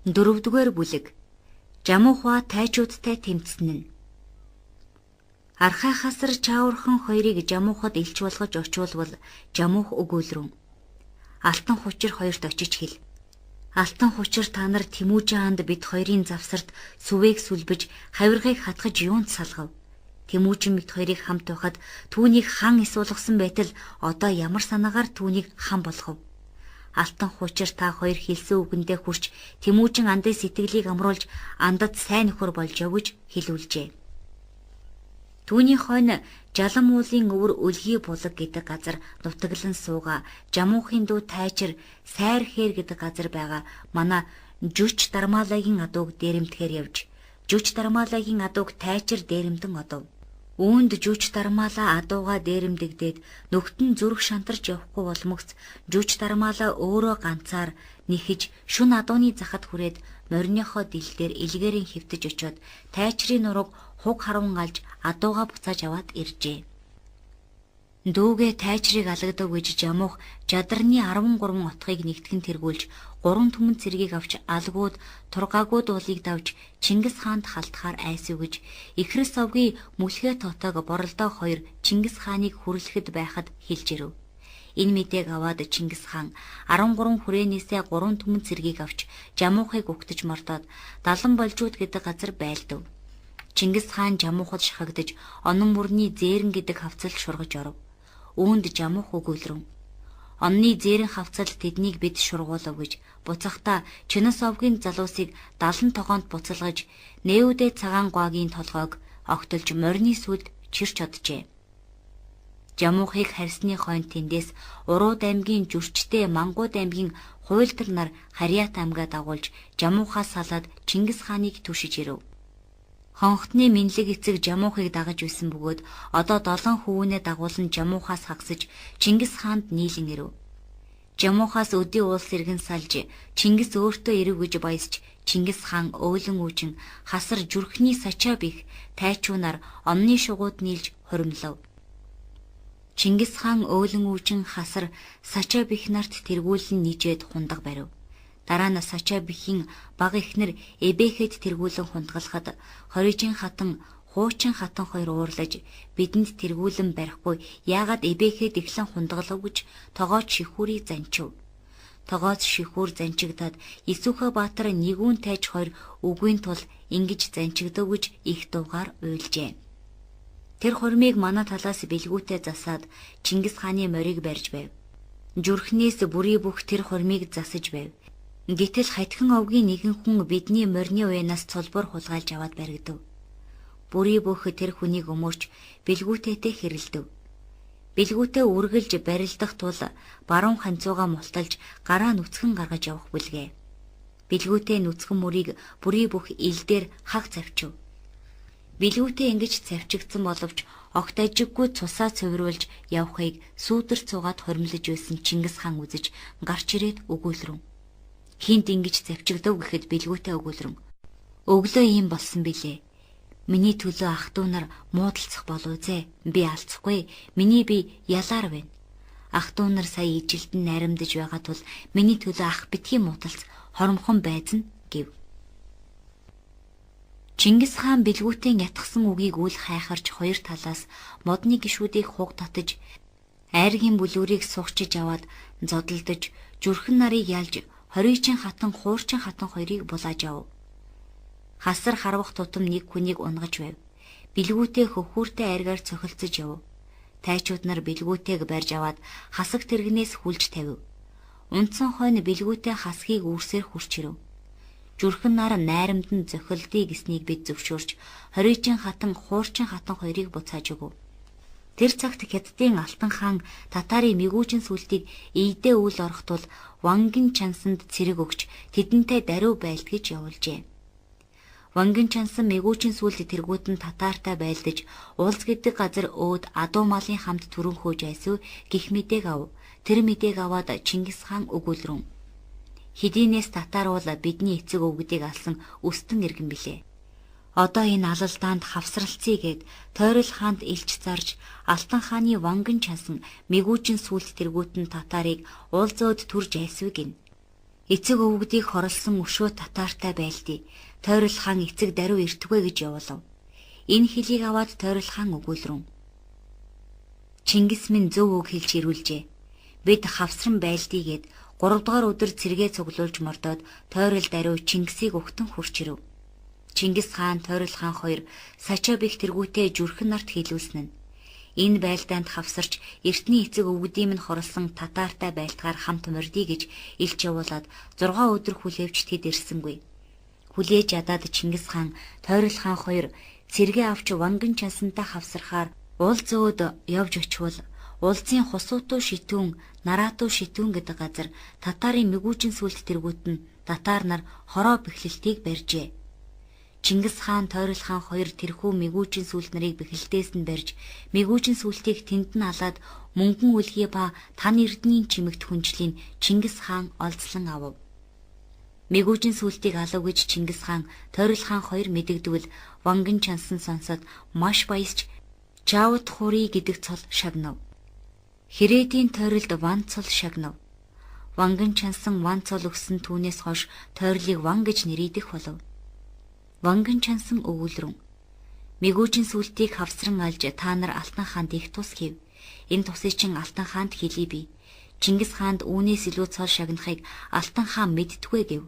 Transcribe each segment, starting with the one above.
Дөрөвдүгээр бүлэг. Жамуухва тайчуудтай тэмцсэн нь. Архай хасар Чаурхан хоёрыг Жамуухад илч болгож очуулвал Жамуух өгөөлрөн. Алтан хучир хоёрт очиж хэл. Алтан хучир та нар Тэмүүжин анд бид хоёрын завсарт сүвийг сүлбэж хавиргыг хатгаж юунд салгав? Тэмүүжин бид хоёрыг хамт байхад түүнийг хан эс болгосон байтал одоо ямар санаагаар түүнийг хан болгов? Алтан хучир та хоёр хэлсэн үгэндээ хүрч Тэмүүжин андын сэтгэлийг амруулж андад сайн нөхөр болж яв гэж хэлүүлжээ. Түүний хойно Жалан уулын өвөр Өлгий булаг гэдэг газар нутаглан суугаа Жамуухын дүү Тайчир Сайр хээр гэдэг газар байгаа манай Жүч Дармаалагийн адууг дээрэмдэхээр явж Жүч Дармаалагийн адууг Тайчир дээрэмдэн одов. Үүнд Жүч Дармаалаа адуугаа дээрэмдэгдээд нүхтэн зүрх шантарч явахгүй болмогц Жүч Дармаалаа өөрөө ганцаар нэхэж шүн адууны захад хүрээд мориныхоо дил дээр элгээрэн хэвтэж очиод Тайчрын нурууг хуг харван алж адуугаа буцааж аваад иржээ. Дүүгээ Тайчрыг алагдав гэж Жамуух Жадарны 13 отхыг нэгтгэн тэргүүлж 3 түмэн цэргийг авч алгууд Тургаагууд уулыг давж Чингис хаанд халтахаар айсав гэж Ихрэс овгийн Мүлхээ тотог Боролдоо хоёр Чингис хааныг хүрлэхэд байхад хэлж ирэв. Энэ мэдээг аваад Чингис хаан 13 хүрээнээсээ 3 түмэн цэргийг авч Жамуухыг угтаж мордоод Далан болжууд гэдэг газар байлдав. Чингис хаан Жамуухад шахагдаж онон мөрний Зээрэн гэдэг хавцалд шургаж оров. Үүнд Жамуух өгүүлрэн. Онны Зээрэн хавцалд тэднийг бид шургуулав гэж буцахдаа Чинас овгийн залуусыг 70 тогоонд буцалгаж Нээвдэ цагаан гуагийн толгойг огтолж морины сүлд чирч оджээ. Жамуухыг харьсны хойно тэндээс Урууд аймгийн Зүрчтэй Мангууд аймгийн Хуйлдар нар Харьяат аймгаа дагуулж Жамуухаас салаад Чингис хааныг түшиж ирэв. Хонхтны Минлэг эцэг Жамуухыг дагаж байсан бөгөөд одоо 7 хөвүүнээ дагуулан Жамуухаас хагасаж Чингис хаанд нийлэн ирэв. Жамуухаас өдий уулс иргэн салж Чингис өөртөө ирэв гэж баясч Чингис хаан өөлөн үүжин хасар зүрхний сачаа бих тайчуунаар онны шугууд нийлж хуримлав. Чингис хаан өөлөн үүжин хасар сачаа бих нарт тэргүүлэн нижээд хундаг барив. Дараа нь Сачаа бихийн бага эхнэр Эбэхэд тэргүүлэн хундагалахад Хорижин хатан Хуучин хатан хоёр уурлаж бидэнд тэргүүлэн барихгүй яагаад Эбэхэд эхлэн хундагалав гэж тогооч шихүүрийг занчив. Тогооц шихүүр занчигдаад Исүхэ Баатар нэгүүн тайж хоёр үгүй тул ингэж занчигдав гэж их дуугаар уйлжээ. Тэр хурмыг манай талаас бэлгүүтээ засаад Чингис хааны морийг барьж байв. Зүрхнээс бүрий бүх тэр хурмыг засаж байв. Гэтэл хатхан овгийн нэгэн хүн бидний морины уянаас цулбар хулгайлж аваад баригдав. Бүрий бүх тэр хүнийг өмөрч бэлгүүтээтэй хэрэлдэв. Бэлгүүтээ үргэлж барилдах тул баруун ханцуугаа мулталж гараа нүцгэн гаргаж явах бүлгээ. Бэлгүүтээ нүцгэн мөрийг бүрий бүх ил дээр хаг завчив. Бэлгүүтээ ингэж завчигдсан боловч огт ажиггүй цусаа цувруулж явахыг сүүдэр цугаад хоримлож байсан Чингис хаан үзэж гарч ирээд өгүүлрэн. Хинт ингэж завчигдав гэхэд бэлгүүтээ өгүүлрэн. Өглөө ийм болсон билээ. Миний төлөө ах トゥ нар муудалцах болов зэ. Би алцахгүй. Миний бие ялаар байна. Ах トゥ нар сая ижилдэн наримдаж байгаа тул миний төлөө ах битгий муудалц хоромхон байзна гэв. Чингис хаан бэлгүүтэн ятгсан үгийг үл хайхарч хоёр талаас модны гишүүдийг хуг татаж айргийн бүлүүрийг сугчиж аваад зодолдож зүрхэн нарыг ялж хорийчин хатан хуурчин хатан хоёрыг булааж ав. Хасар харвах тутам нэг хүнийг унгаж байв. Бэлгүүтээ хөхүүртэй айргаар цохилцож яв. Тайчууд нар бэлгүүтэйг барьж аваад хасаг тэрэгнээс хүлж тавив. Унтсан хойно бэлгүүтээ хасгийг үүрсээр хурч ирэв. Зүрхэн нар найрамдан зохилдъё гэснийг бид зөвшөөрч хорийчин хатан хуурчин хатан хоёрыг буцааж өгөв. Тэр цагт Хятадын Алтан хаан татарын мигүүжин сүлтийг ийдээ үл орох тул Вангин чансанд цэрэг өгч тэдэнтэй даруй байлд гэж явуулжээ. Вангин чансан мигүүжин сүлд тэргүүтэн татаартай байлдаж уулз гэдэг газар өөд адуу малын хамт түрэн хөөж айсв гих мэдээг ав. Тэр мэдээг аваад Чингис хаан өгүүлрэн. Хэдийнээс татаар бол бидний эцэг өвгдийг алсан өстөн иргэн билээ. Одоо энэ алалдаанд хавсралцъя гэд Тойрол хаанд илч зарж Алтан хааны ванган чансан мигүүжин сүлд тэргүүтэн татарыг уулзаад төрж айсвэ гин. Эцэг өвгдийг хорлсон өшөө татаартай байлдий. Тойрол хаан эцэг даруй эртгүй гэж явуулав. Энэ хэлийг аваад Тойрол хаан өгүүлрэн. Чингис минь зөв үг хэлж ирүүлжээ. Бид хавсран байлдий гэд 3 дугаар өдөр цэргээ цуглуулж мордоод Тойрол даруй Чингисийг өгтөн хурч ирэв. Чингис хаан, Тойрол хаан хоёр Сачаа бих тэргүүтээ зүрхэн нарт хэлүүлсэн нь. Энэ байлдаанд хавсарч эртний эцэг өвгдийн минь хорлсон татаартай байлдахаар хамт мордъё гэж элч явуулаад 6 өдөр хүлээвч тэд ирсэнгүй. Хүлээж ядаад Чингис хаан, Тойрол хаан хоёр цэргээ авч Ванган чансантай хавсархаар уул зөөд явж очивол уулзын Хусуутуу шитүүн, Нараатуу шитүүн гэдэг газар татарын мэгүүжин сүлд тэргүүт нь татаар нар хороо бэхлэлтийг барьжээ. Чингис хаан, Тойрол хаан хоёр тэрхүү мэгүүжин сүлд нарыг бэхлэлтээс нь барьж, мэгүүжин сүлтийг тэнд нь алаад мөнгөн үлгий ба тан эрдэнийн чимэгт хүнжлийн Чингис хаан олзлон авав. Мэгүүжин сүлтийг алав гэж Чингис хаан, Тойрол хаан хоёр мэдэгдвэл Ванган чансан сонсоод маш баясч Чаут хурий гэдэг цол шагнав. Хэрээдийн тойролд ван цол шагнав. Ванган чансан ван цол өгсөн түүнээс хойш тойрлыг ван гэж нэрийдэх болов. Ванган чансан өгүүлрэн. Мэгүүжин сүлтийг хавсран алж та нар Алтан хаанд их тус хийв. Энэ тусыг чин Алтан хаанд хэлье би. Чингис хаанд үүнээс илүү цол шагнахыг Алтан хаан мэдтгүй гэв.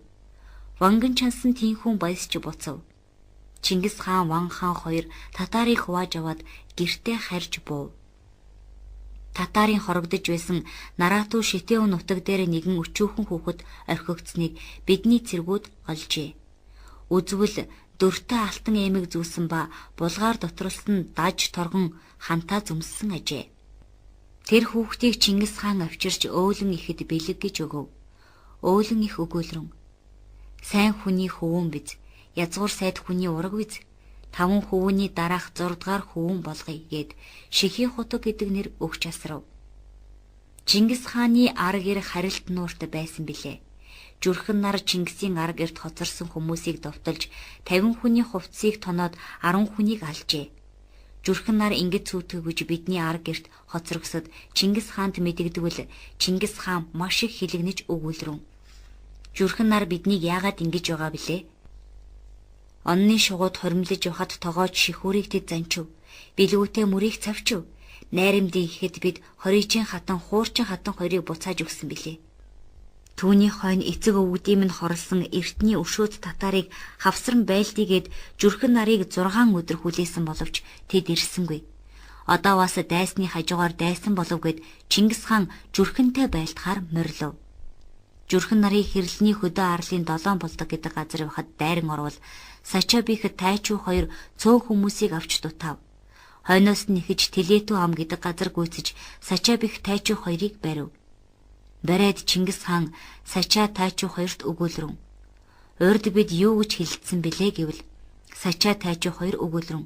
Ванган чансан тийхүүн баясч буцав. Чингис хаан, Ван хаан хоёр татарыг хувааж аваад гэртээ харж буув. Татарын хорогдож байсан Нарату Шитэв нутаг дээр нэгэн өчүүхэн хүүхэд орхигдсныг бидний цэргүүд олжээ. Үзвэл дөртөө алтан эмэг зүүсэн ба булгаар дотролсон даж торгон хантаа зүмссэн ажээ. Тэр хүүхдийг Чингис хаан авчирч өөлөн ихэд бэлэг гэж өгөв. Өөлөн их өгөөлрөн. Сайн хүний хөвүүн биз, язгуур сайд хүний ураг биз. 5 хөвүүний дараах 6 дугаар хөвүүн болгоё гэд Шихийн хутаг гэдэг нэр өгч асрав. Чингис хааны ар гэр харилт нуурт байсан билээ. Зүрхэн нар Чингисийн ар гэрт хоцорсон хүмүүсийг довтолж 50 хүний хувцсыг тоноод 10 хүнийг алжээ. Зүрхэн нар ингэж цүүтгэвч бидний ар гэрт хоцрогсод Чингис хаанд мэдэгдвэл Чингис хаан маш их хилэгнэж өгүүлрэн. Зүрхэн нар биднийг яагаад ингэж байгаа билээ? Онны шугууд хоримлож явхад тогооч шихүүрийг тэд занчив. Билгүүтээ мөрийг цавчив. Найрамдын ихэд бид хорийчийн хатан хуурчин хатан хоёрыг буцааж өгсөн билээ. Түүний хойно эцэг өвгдийн минь хорлсон эртний өшөөт татарыг хавсран байлдыгээд зүрхэн нарыг 6 өдөр хүлээсэн боловч тэд ирсэнгүй. Одоо бас дайсны хажуугаар дайсан болов гэд Чингис хаан зүрхэнтэй байлдахаар морилов. Зүрхэн нарыг хэрлэний хөдөө арлын долоон болдог гэдэг газар явахад дайран орвол Сачаа бих тайчуу хоёр цөөн хүмүүсийг авч дутав. Хойноос нь нэхэж Тэлэтүү ам гэдэг газар гүйцэж Сачаа бих тайчуу хоёрыг барив. Бариад Чингис хаан Сачаа тайчуу хоёрт өгүүлрэн. Урд бид юу гэж хэлэлцсэн бэлээ гэвэл Сачаа тайчуу хоёр өгүүлрэн.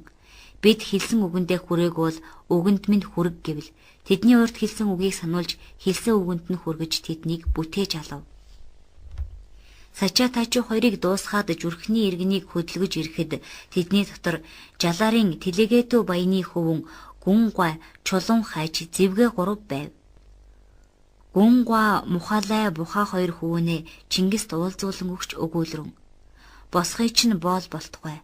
Бид хэлсэн үгэндээ хүрээг бол үгэнд минь хүрэг гэвэл тэдний урд хэлсэн үгийг сануулж хэлсэн үгэнд нь хүргэж тэднийг бүтээж алав. Сачаа тайчуу хоёрыг дуусгаад зүрхний иргэнийг хөдөлгөж ирэхэд тэдний дотор Жаларын Тэлэгэтүү баяны хөвөн Гүн гуай Чулуун хайж зэвгэ гурав байв. Гүн гуай Мухалай Бухаа хоёр хөвөнөө Чингист уулзуулан өгч өгүүлрэн. Босхыг чинь боол болтугай.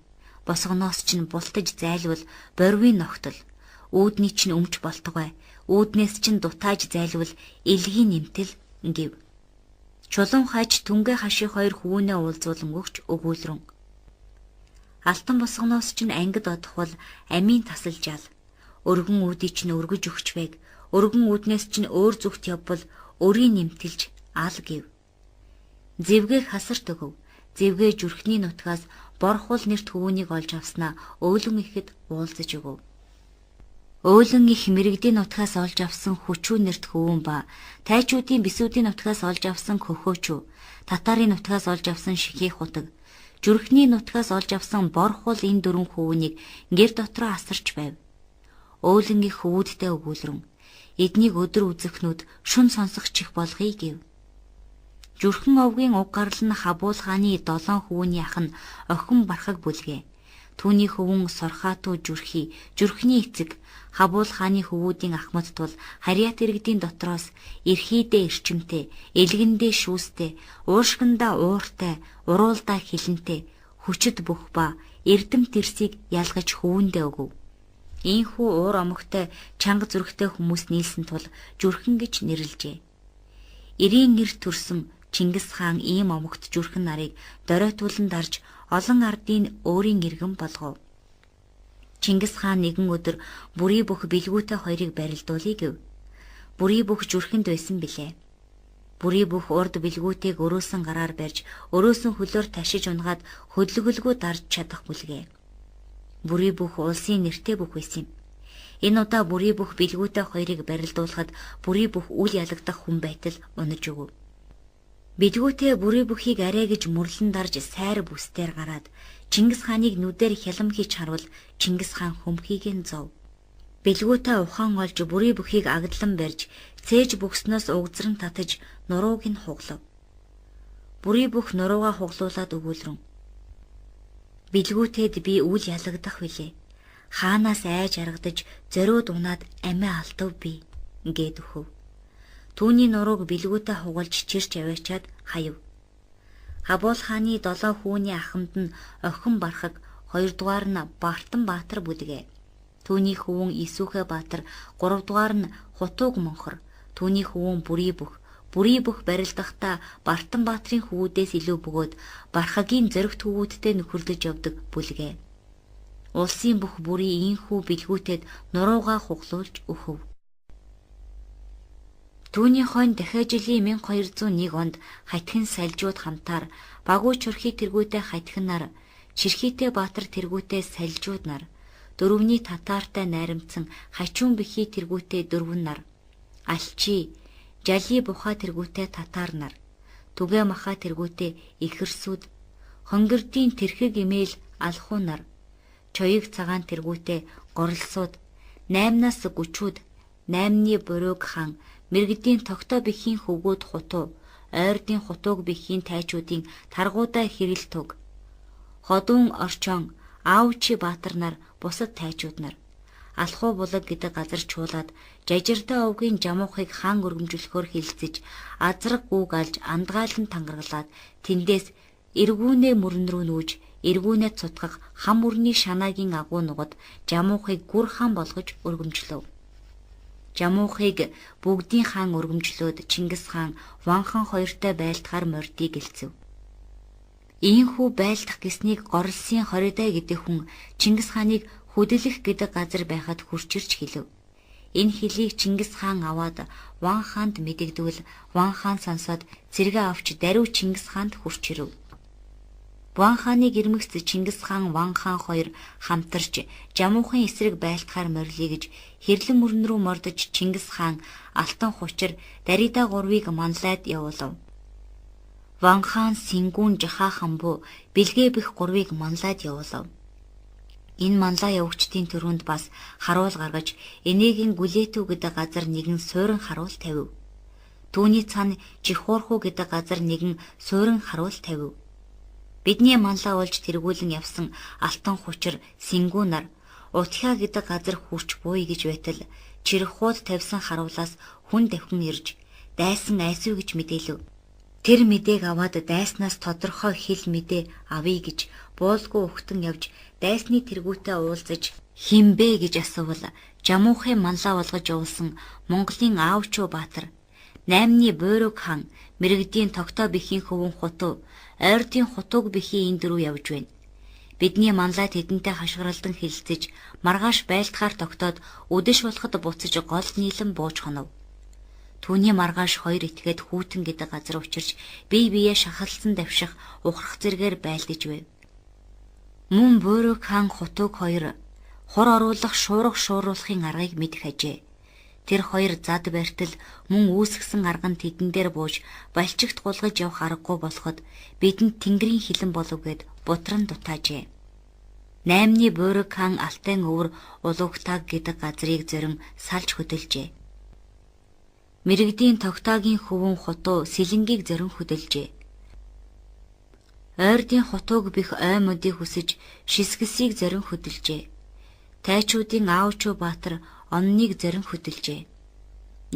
Босгоноос чинь бултаж зайлвал борвын ногтол. Үүдний чинь өмч болтугай. Үүднээс чинь дутааж зайлвал элгийн нэмтэл гэв. Чулуун хайж түнгээ хашийн хоёр хөвөнөө уулзуулан өгч өгүүлрэн. Алтан босгоноос чинь ангид одох бол амийн тасалж ал. Өргөн үүдий чинь өргөж өгч байг. Өргөн үүднээс чинь өөр зүгт явбал өрийн нэмтэлж ал гэв. Зэвгээ хасарт өгөв. Зэвгээ зүрхний нутгаас борхуул нэрт хөвүүнийг олж авснаа өөлөн ихэд уулзаж өгөв. Өөлөн их мэрэгдийн нутгаас олж авсан хүчүү нэрт хөвүүн ба тайчуудын бисүүдийн нутгаас олж авсан хөхөөчүү, татарын нутгаас олж авсан шихий хутаг, зүрхний нутгаас олж авсан борхуул энэ дөрвөн хөвүүнийг гэр дотроо асарч байв. Өөлөн их хөвүүдтэй өгүүлрэн эднийг өдөр үзэхнүүд шүн сонсох чих болгоё гэв. Зүрхэн овгийн уг гарал нь Хабуул хааны 7 хөвүүний ах нь охин бархаг бүлгээ. Түүний хөвөн Сорхаату Зүрхий, Зүрхний эцэг Хабуул хааны хөвүүдийн ахмад тул Харьяат иргэдийн дотроос эрхийдээ эрчимтэй, элгэндээ шүүстэй, уушгиндаа ууртай, уруулдаа хилэнтэй, хүчит бүх ба эрдэм тэрсийг ялгаж хөвөндөө өгөв. Ийхүү уур омогтой чанга зүрхтэй хүмүүс нийлсэн тул Зүрхэн гэж нэрлэжээ. Эрийн нэр төрсөн Чингис хаан ийм омогт Зүрхэн нарыг доройтуулан дарж олон ардын өөрийн иргэн болгов. Чингис хаан нэгэн өдөр бүрий бүх бэлгүүтэй хоёрыг барилдуулъя гэв. Бүрий бүх зүрхэнд байсан билээ. Бүрий бүх урд бэлгүүтэйг өрөөсөн гараар барьж, өрөөсөн хөлөөр ташиж унгаад хөдөлгөлгүй дарж чадах бүлгээ. Бүрий бүх улсын нэртэй бүх байсан юм. Энэ удаа бүрий бүх бэлгүүтэй хоёрыг барилдуулахад бүрий бүх үл ялагдах хүн байтал унаж өгөв. Бэлгүүтэй бүрий бүхийг арай гэж мөрлөн дарж сайр бүстээр гараад Чингис хааныг нүдээр хялам хийж харвал Чингис хаан хөмхийг нь зов. Бэлгүүтэй ухаан олж бүрий бүхийг агдлан барьж цээж бөгснөөс угзран татаж нурууг нь хуглав. Бүрий бүх нуруугаа хуглуулад өгүүлрэн. Бэлгүүтэд би үл ялагдах билээ. Хаанаас айж аргадаж зориуд унаад амиа алдав би гэд өхөв. Түүний нурууг бэлгүүтэй хугалж чирч аваачаад хаяв. Хабуул хааны 7 хүүний ахмад нь Охин Бархаг, 2 дугаар нь Бартан Баатар бүлгээ. Түүний хөвөн Исүүхэ Баатар, 3 дугаар нь Хутууг Монхор, түүний хөвөн Бүрий бүх. Бүрий бүх барилдахдаа Бартан Баатрын хөвүүдээс илүү бөгөөд Бархагийн зоригт хөвүүдтэй нөхөрлөж явдаг бүлгээ. Улсын бүх бүрий ийхүү бэлгүүтэд нуруугаа хуглуулж өхөв. Түүний хойно дахиад жилийн 1201 онд Хатхин салжууд хамтаар Багуу Чурхи тэргүүтэй Хатхин нар, Чирхитэй Баатар тэргүүтэй салжууд нар, дөрөвний татаартай найрамдсан Хачуун бихий тэргүүтэй дөрвөн нар, Алчи, Жали Бухаа тэргүүтэй татаар нар, Түгэ Маха тэргүүтэй ихэрсүүд, Хонгордын тэрхэг имэйл алхуу нар, Чоёг цагаан тэргүүтэй горолсууд, 8-наас гүчүүд, 8-ны буруйг хаан мэргэдийн тогтоо бихийн хөвгүүд хутуу, ойрдын хутууг бихийн тайчуудын таргуудаа хэрэл туг. Ходуун орчоон, Аавчи Баатар нар бусад тайчууд нар Алхуу булаг гэдэг газар чуулаад Жажиртай овгийн Жамуухыг хаан өргөмжлөхөөр хилцэж азраг гүүг алж андгаалan тангаргалаад тэндээс эргүүнээ мөрөн рүү нүүж эргүүнээ цутгах хам мөрний шанаагийн агуу нугад Жамуухыг гүр хаан болгож өргөмжлөв. Жамуухыг бүгдийн хаан өргөмжлөөд Чингис хаан Ванхан хоёртой байлдахаар мордыг гэлцэв. Ийхүү байлдах гэснийг Горолсын Хоридай гэдэг хүн Чингис хааныг хөдөлөх гэдэг газар байхад хурчирч хэлэв. Энэ хэлийг Чингис хаан аваад Ван хаанд мэдэгдвэл Ван хаан сонсоод цэргээ авч даруй Чингис хаанд хурч ирэв. Ван хааныг ирмэгц Чингис хаан Ван хаан хоёр хамтарч Жамуухын эсрэг байлдахаар морилъё гэж хэрлэн мөрөн рүү мордож Чингис хаан Алтан хучир Дарида гурвыг манлайд явуулав. Ван хаан Сингүүн Жахаа хамбу Бэлгээ бэх гурвыг манлайд явуулав. Энэ манлай явагчдын түрүүнд бас харуул гаргаж энээгийн Гүлэтүү гэдэг газар нэгэн суурин харуул тавив. Түүний цаана Чихуурхүү гэдэг газар нэгэн суурин харуул тавив. Бидний манлай болж тэргүүлэн явсан Алтан хучир Сингүү нар Утхиа гэдэг газар хүрч бууя гэж байтал Чирхууд тавьсан харуулаас хүн давхин ирж дайсан айсуу гэж мэдээлв. Тэр мэдээг аваад дайснаас тодорхой хэл мэдээ авъя гэж буулгүй ухтан явж дайсны тэргүүтээ уулзаж хинбэ гэж асуувал Жамуухын манлай болгож явуулсан Монголын Аавчуу Баатар, 8-ны Буйруг хаан, мэргэдийн тогтоо бихийн хөвөн Хутуу, ойрдын Хутууг бихийн энэ дөрөв явж байна. Бидний манлай тэдэнтэй хашгиралдан хэлэлцэж маргааш байлдахаар тогтоод үдэш болоход буцаж гол нийлэн бууж хонов. Түүний маргааш хоёр этгээд хүүтэн гэдэг газар учирч бие биеэ шахалсан давших ухрах зэргээр байлдаж байв. Мөн Буйруг хаан Хутууг хоёр хур оруулах шуурга шууруулахын аргыг мэдэх ажээ. Тэр хоёр зад барьтал мөн үүсгэсэн арга нь тэдэн дээр бууж балчигт гулгаж явах аргагүй болоход бидэнд тэнгэрийн хилэн болов гэд бутран дутаажээ. 8-ны Буйруг хаан Алтайн өвөр Улуугтаг гэдэг газрыг зорин салж хөдөлжээ. Мэргэдийн тогтоогийн хөвөн Хутуу Сэлэнгийг зорин хөдөлжээ. Ойрдын хутууг бих ой модыг хүсэж шисгэсийг зорин хөдөлжээ. Тайчуудын Аавчуу Баатар онныг зорин хөдөлжээ.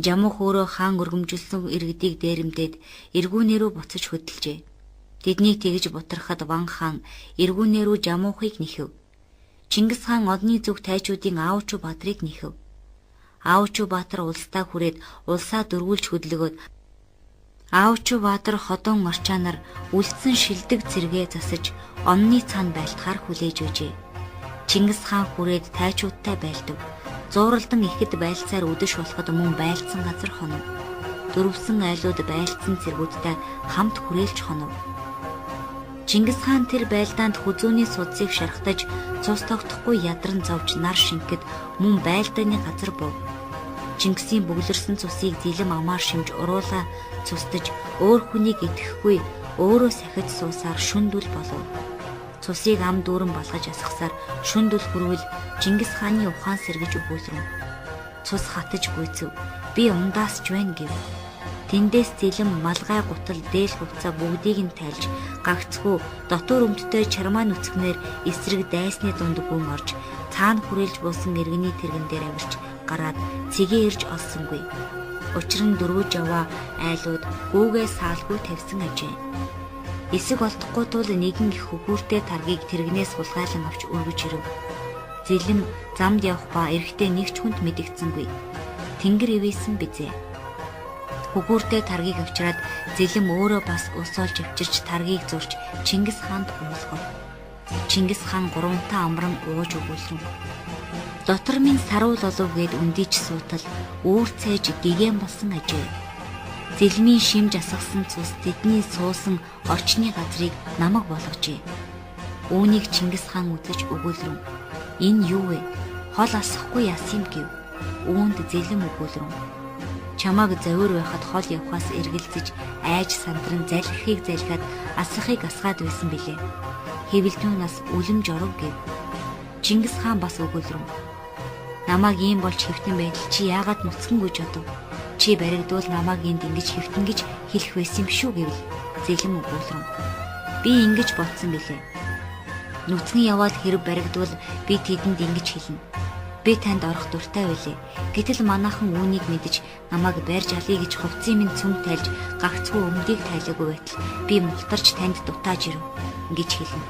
Жамуух өөрөө хаан өргөмжилсөн иргэдийг дээрэмдээд эргүүнээ рүү буцаж хөдөлжээ. Тэднийг тэгж бутархад Ван хаан эргүүнээ рүү Жамуухыг нэхэв. Чингис хаан одны зүг тайчуудын Аавчуу Баатрыг нэхэв. Аавчуу Баатар улсдаа хүрээд улсаа дөрвүүлж хөдөлгөөд Аавчуу Баатар ходон орчаанаар үлдсэн шилдэг цэргээ засаж онны цаана байлтахаар хүлээж байжээ. Чингис хаан хүрээд тайчуудтай байлдав. Зууралдан ихэд байлцаар үдэш болоход мөн байлцсан газар хонов. Дөрвсөн айлууд байлцсан цэргүүдтэй хамт хүрээлж хонов. Чингис хаан тэр байлдаанд хүзүүний судсыг шархтаж цус тогтохгүй ядран зовж нар шингэд мөн байлдааны газар буув. Чингисийн бөглөрсөн цусыг зилэм амаар шимж уруулаа цустаж өөр хүнийг идэхгүй өөрөө сахиж суусаар шүндүл болов. Цусыг ам дүүрэн болгож асгасаар шүндүл хүрвэл Чингис хааны ухаан сэргэж өгүүлрэн. Цус хатаж гүйцэв. Би ундаас ч байна гэв. Тэндээс зилэм малгай гутал дээл хувцаа бүгдийг нь тайлж гагцхүү дотуур өмдтэй чармаа нүцгнээр эсрэг дайсны дунд гүн орж цаана хүрээлж буусан иргэний тэрэгэн дээр авирч гараад цэгээ ирж олсонгүй. Учир нь дөрвөө жаваа айлууд гүүгээ саалгүй тавьсан ажээ. Эсэг олдохгүй тул нэгэн их хөгүүртэй таргийг тэрэгнээс хулгайлан авч өргөж ирэв. Зилэм замд явах ба эрэхтэй нэг ч хүнд мэдэгдсэнгүй. Тэнгэр ивээсэн бизээ. Хөгүүртэй таргийг авчираад Зилэм өөрөө бас ус олж авчирч таргийг зурч Чингис хаанд уулгав. Чингис хаан гурвантаа амран ууж өгүүлрэн. Дотор минь саруул олов гэд өндийч суутал үүр цайж гигэн болсон ажээ. Зэлмийн шимж асгасан цус тэдний суусан орчны газрыг намаг болгожээ. Үүнийг Чингис хаан үзэж өгүүлрэн. Энэ юу вэ? Хол асахгүй яс юм гэв. Үүнд зэлэм өгүүлрэн. Чамааг зовир байхад хол явхаас эргэлзэж айж сандран залхихыг залхиад асахыг асгаад байсан билээ. Хэвэлдүүн нас үлэмж оров гэв. Чингис хаан бас өгүүлрэн. Намайг ийм болж хэвтэн байтал чи яагаад нуцхан гүйж одов? Чи баригдвал намайг энд ингэж хэвтэн гэж хэлэх байсан юм шүү гэвэл зэлэм өгүүлрэн. Би ингэж бодсон билээ. Нүцгэн яваад хэрэг баригдвал би тэдэнд ингэж хэлнэ. Би танд орох дуртай байлээ. Гэтэл манайхан үүнийг мэдэж намайг барьж алъя гэж хувцсыг минь цөм тайлж гагцхүү өмдийг тайлаагүй байтал би мултарч танд дутааж ирэв гэж хэлнэ.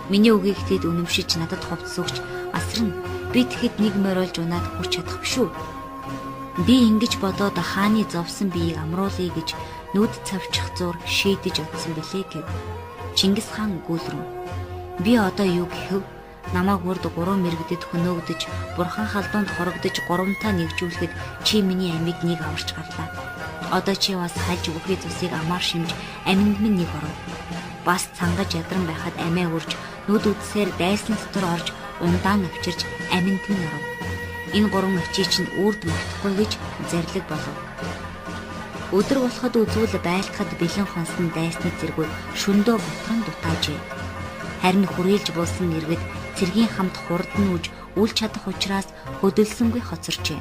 Миний үгийг тэд үнэмшиж надад хувцс өгч асарна. Би тэгэхэд нэг морилж унаад хүрч чадах биш үү? Би ингэж бодоод хааны зовсон биеийг амруулъя гэж нүд цавчих зур шийдэж одсон билээ гэв. Чингис хаан гүйлрэн. Би одоо юу гэхэв? Намайг урд гурван мэрэгдэд хөнөөгдөж, бурхан халдуунд хорогдож гурамтаа нэгжүүлэхэд чи миний амийг нэг аварч гарлаа. Одоо чи бас хальж бүхий цусыг амаар шимж аминд минь нэг оров. Бас цангаж ядран байхад амиа үрж нүд үдсээр дайсан дотор орж ундаан авчирч аминд минь оров. Энэ гурван ачийг чинь үрд мартахгүй гэж зарлиг болов. Өдөр болоход үзвэл байлтахад бэлэн хонсон дайсны зэргүүд шөндөө бутран дутаажээ. Харин хүрээлж буусан иргэд цэргийн хамт хурдан үж үл чадах учраас хөдөлсөнгүй хоцорчээ.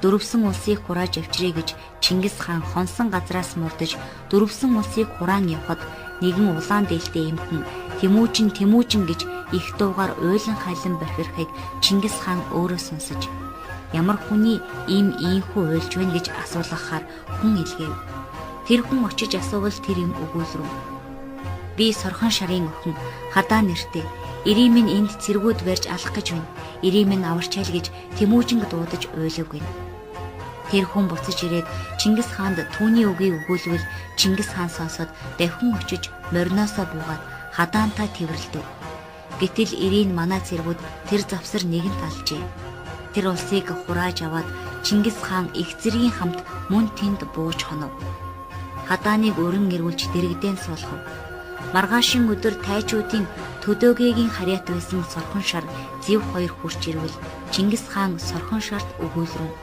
Дөрвсөн улсыг хурааж авчирья гэж Чингис хаан хонсон газраас мурдаж дөрвсөн улсыг хураан явхад нэгэн улаан дээлтэй эмхэн Тэмүүжин Тэмүүжин гэж их дуугаар уйлан халин бохирхыг Чингис хаан өөрөө сонсож ямар хүний ийм ийхүү уйлж байна гэж асуулгахаар хүн илгээв. Тэр хүн очиж асуувал тэр юм өгүүлрүү. Би сорхон шарын охин хадаа нэртэй Ирийн минь энд цэргүүд барьж алах гэж байна. Ирийн минь аварчаал гэж Тэмүүжинг дуудаж уйлав гэнэ. Тэр хүн буцаж ирээд Чингис хаанд түүний үгийг өгүүлвэл Чингис хаан сонсоод давхин очиж мориноосоо буугаад хадаантай тэрвэрлдэв. Гэтэл Ирийн манай цэргүүд тэр завсар нэгэнт алжээ. Тэр улсыг хурааж аваад Чингис хаан их зэргийн хамт мөн тэнд бууж хонов. Хадааныг өрн эргүүлж дэрэгдэн суулгав. Маргаашин өдөр тайчуудын төдөөгийн харьяат байсан сорхон шар зэв хоёр хурч ирвэл Чингис хаан сорхон шарт өгүүлрэн.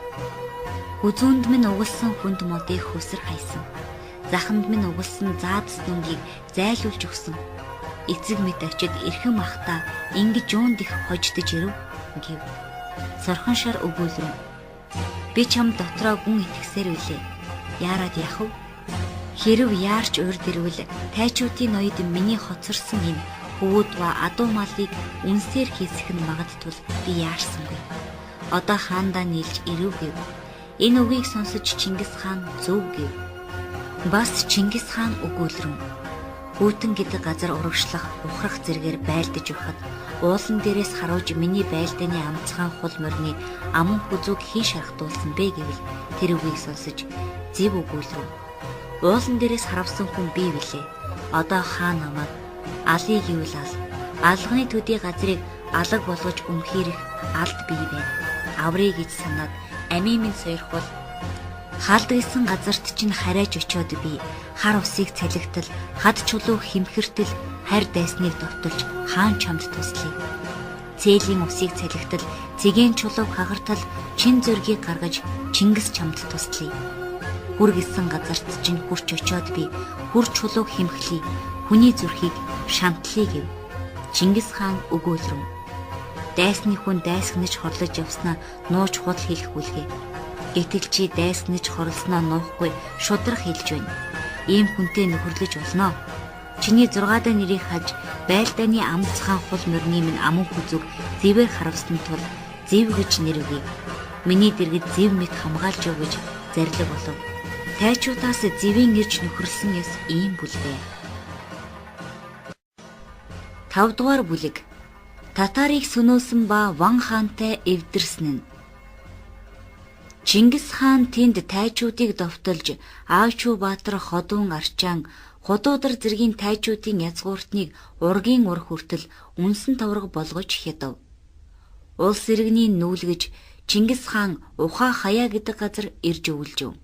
Хүзүүнд минь угалсан хүнд модыг хөсөр хайсан. Заханд минь угалсан заадс дүнгийг зайлуулж өгсөн. Эцэг мэт очид эрхэм ахта ингэж юунд их хождож ирэв гэв. Сорхон шар өгүүлрэн. Би чам дотроо гүн итгэсээр билээ. Яарад яах вэ? Хэрв яарч урд ирвэл тайчуудын ноёд миний хоцорсон энэ хөвүүд ба адуу малыг үнсээр хийсэх нь магад тул би яарсангүй. Одоо хаандаа нийлж ирэв гэв. Энэ үгийг сонсож Чингис хаан зөв гэв. Бас Чингис хаан өгүүлрэн. Хүйтэн гэдэг газар урагшлах ухрах зэргээр байлдаж явхад уулан дээрээс харуулж миний байлдааны амцхан хул морины аман хүзүүг хэн шархтуулсан бэ гэвэл тэр үгийг сонсож зэв өгүүлрэн. Уулан дээрээс харавсан хүн би билээ. Одоо хаан намайг алыг гэвэл ал. Алганы төдий газрыг алаг болгож өмхийрэх алд бий байна. Аврыг гэж санаад амийн минь сойрхвол халд гэсэн газарт чинь харайж очиод би хар усыг цалигтал хад чулуу химхэртэл харь дайсныг довтолж хаан чамд туслая. Цээлийн усыг цалигтал цэгийн чулууг хагартал чин зөргийг гаргаж Чингис чамд туслая. Хүр гэсэн газарт чинь хурч очиод би хүр чулууг химхлий хүний зүрхийг шантлая гэв. Чингис хаан өгөөлрөн. Дайсны хүн дайсагнаж хорлож явснаа нууж худал хэлэх бүлгээ. Гэтэл чи дайснаж хорлосноо нуухгүй шудрах хэлж байна. Ийм хүнтэй нөхөрлөж болно. Чиний 6 даа нэрийг хаж байлдааны амцхан хул морины минь аман хүзүг зэвээр харавсан тул зэв гэж нэр өгье. Миний дэргэд зэв мэт хамгаалж өг гэж зарлиг болов. Тайчуудаас зэвийн ирж нөхөрлсөн ёс ийм бүлгээ. 5 дугаар бүлэг. Татарыг сөнөөсөн ба Ван хаантай эвдэрсэн нь. Чингис хаан тэнд тайчуудыг довтолж Аавчуу Баатар Ходуун Арчаан худуудар зэргийн тайчуудын язгууртныг ургийн ур хүртэл үнсэн товрог болгож хядав. Улс иргэний нүүлгэж Чингис хаан Ухаа хаяа гэдэг газар ирж өвлжөв.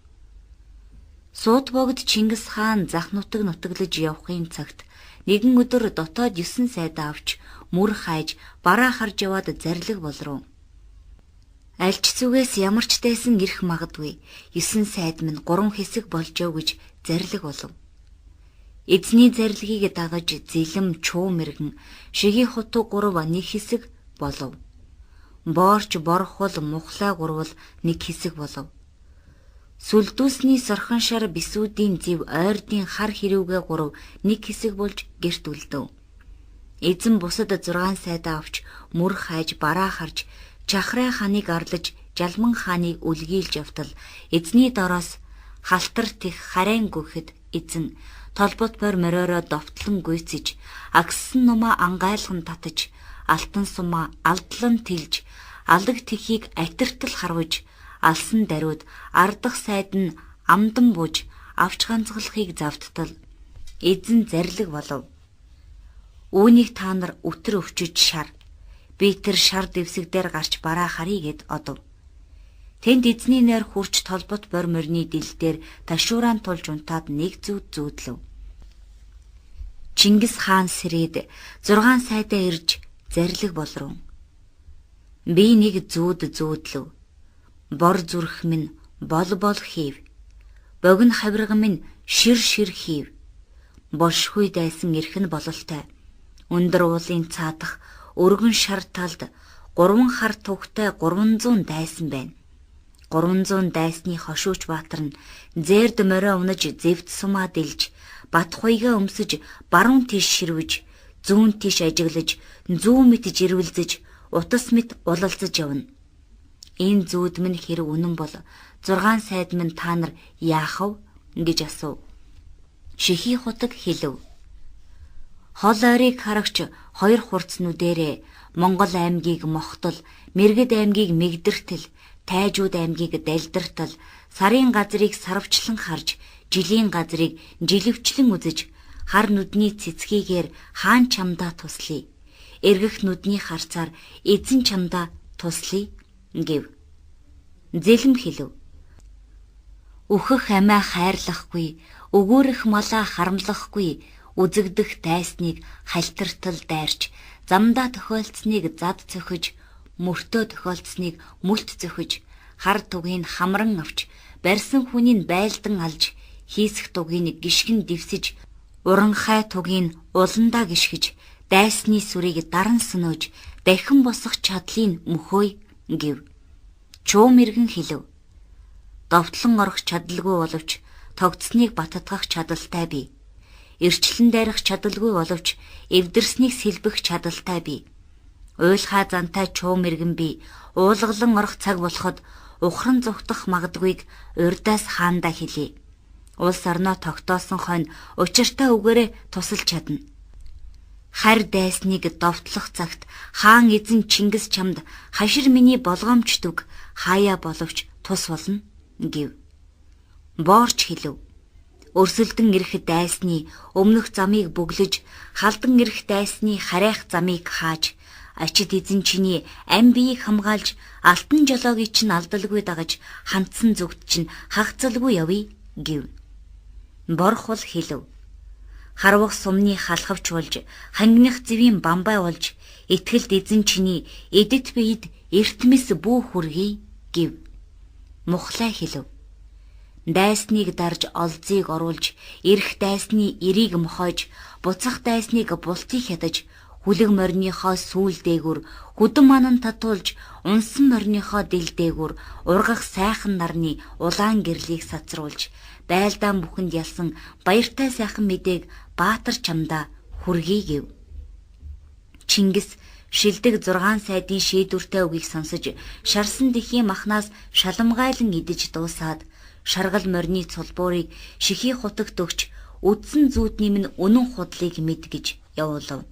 Сууд богд Чингис хаан зах нутаг нутаглаж явахын цагт нэгэн өдөр дотоод 9 сайдаа авч мөр хайж бараа харж яваад зарлиг болров. Альч зүгээс ямар ч дайсан ирэх магадгүй 9 сайд минь 3 хэсэг болжоо гэж зарлиг болов. Эзний зарилгийг дагаж зэлэм чуу мэргэн шигийн хутуу 3 нэг хэсэг болов. Боорч борхол мухлаа гурвал нэг хэсэг болов. Сүлдүүсний сорхон шар бисүүдийн зэв ойрдын хар хэрүүгээ 3 нэг хэсэг болж гэрт үлдэв. Эзэн бусад 6 сайдаа авч мөр хайж бараа харж Чахрай ханыг арлаж Жалман хааныг үлгийлж явтал эзний дороос халтар тех харайн гүхэд эзэн толбот бор мориороо довтлон гүйцэж агссан нумаа ангайлган татаж алтан сумаа алдлан тэлж алаг тэхийг атиртал харваж алсан даруйд ардах сайд нь амдан бууж авч ганцгалахыг завттал эзэн зарлиг болов. Үүнийг та нар өтөр өвчөж шар. Би тэр шар дэвсэг дээр гарч бараа харъя гэд одов. Тэнд эзний нойр хурч толбот бор морины дил дээр ташуурaan тулж унтаад нэг зүүд зүүдлэв. Чингис хаан сэрээд 6 сайдаа ирж зарлиг болров. Би нэг зүүд зүүдлэв. Бор зүрх минь бол бол хийв. Богино хавирга минь шир шир хийв. Болшгүй дайсан эрх нь бололтой. Өндөр уулын цаадах өргөн шар талд 3 хар тугтай 300 дайсан байна. 300 дайсны хошууч баатар нь зээрд морио унаж зэвд сумаа дэлж Батхуйгаа өмсөж баруун тийш ширвэж зүүн тийш ажиглаж зүүн мэт жирвэлзэж утас мэт улалзаж явна. Энэ зүүд минь хэрэг үнэн бол 6 сайд минь та нар яах вэ гэж асуув. Шихий хутаг хэлв. Хол ойрыг харагч хоёр хурц нүдэрээ Монгол аймгийг Мохтол, Мэргэд аймгийг Мэгдэртэл, Тайжууд аймгийг Далдартал, сарын газрыг сарвчлан харж, жилийн газрыг жилвчлэн үзэж, хар нүдний цэцгийгээр хаан чамдаа туслая. Эргэх нүдний харцаар эзэн чамдаа туслая гэв. Зэлэм хэлв. Үхэх амиа хайрлахгүй, өгөөрөх малаа харамлахгүй, үзэгдэх дайсныг халтартал дайрч, замдаа тохиолдсныг зад цохиж, мөртөө тохиолдсныг мүлт цохиж, хар тугийг хамран авч, барьсан хүнийг байлдан алж, хийсэх тугийг гишгэн дэвсэж, уранхай тугийг уландаа гишгэж, дайсны сүрийг даран сөнөөж, дахин босох чадлыг мөхөөй гэв. Чуу мэргэн хэлв. Довтлон орох чадалгүй боловч тогтсныг баттгах чадалтай би. Эрчлэн дайрах чадалгүй боловч эвдэрснийг сэлбэх чадалтай би. Уйлхаа зантай чуу мэргэн би уулгалан орох цаг болоход ухран зүхтах магадгүйг урдаас хаандаа хэлье. Улс орноо тогтоосон хойно учиртай үгээрээ тусалж чадна. Харь дайсныг довтлох цагт хаан эзэн Чингис чамд хашир миний болгоомжт үг хаяа боловч тус болно гэв. Боорч хэлв. Өрсөлдөн ирэх дайсны өмнөх замыг бөглөж, халдан ирэх дайсны харайх замыг хааж, ачид эзэн чиний ам биеийг хамгаалж, алтан жолоогийг чинь алдалгүй дагаж, хандсан зүгт чинь хагацалгүй явъя гэв. Борхул хэлв. Харвах сумны халахвч болж, хангиных зэвийн бамбай болж, итгэлд эзэн чиний эдэт биед эртмэс бүү хүргэе гэв. Мухлай хэлв. Дайсныг дарж олзыг оруулж, эрх дайсны эрийг мохойж, буцах дайсныг бултыг хядаж, хүлэг мориныхоо сүүл дээгүр хүдэн манан татуулж, унсан мориныхоо дил дээгүр ургах сайхан нарны улаан гэрлийг сацруулж, байлдаан бүхэнд ялсан баяртай сайхан мэдээг Баатар чамдаа хүргэе гэв. Чингис шилдэг 6 сайдын шийдвэртэй үгийг сонсож, шарсан дэхийн махнаас шаламгайлан идэж дуусаад, шаргал морины цулбуурыг шихий хутагт өгч, үдсэн зүүдний минь үнэн худлыг мэд гэж явуулав.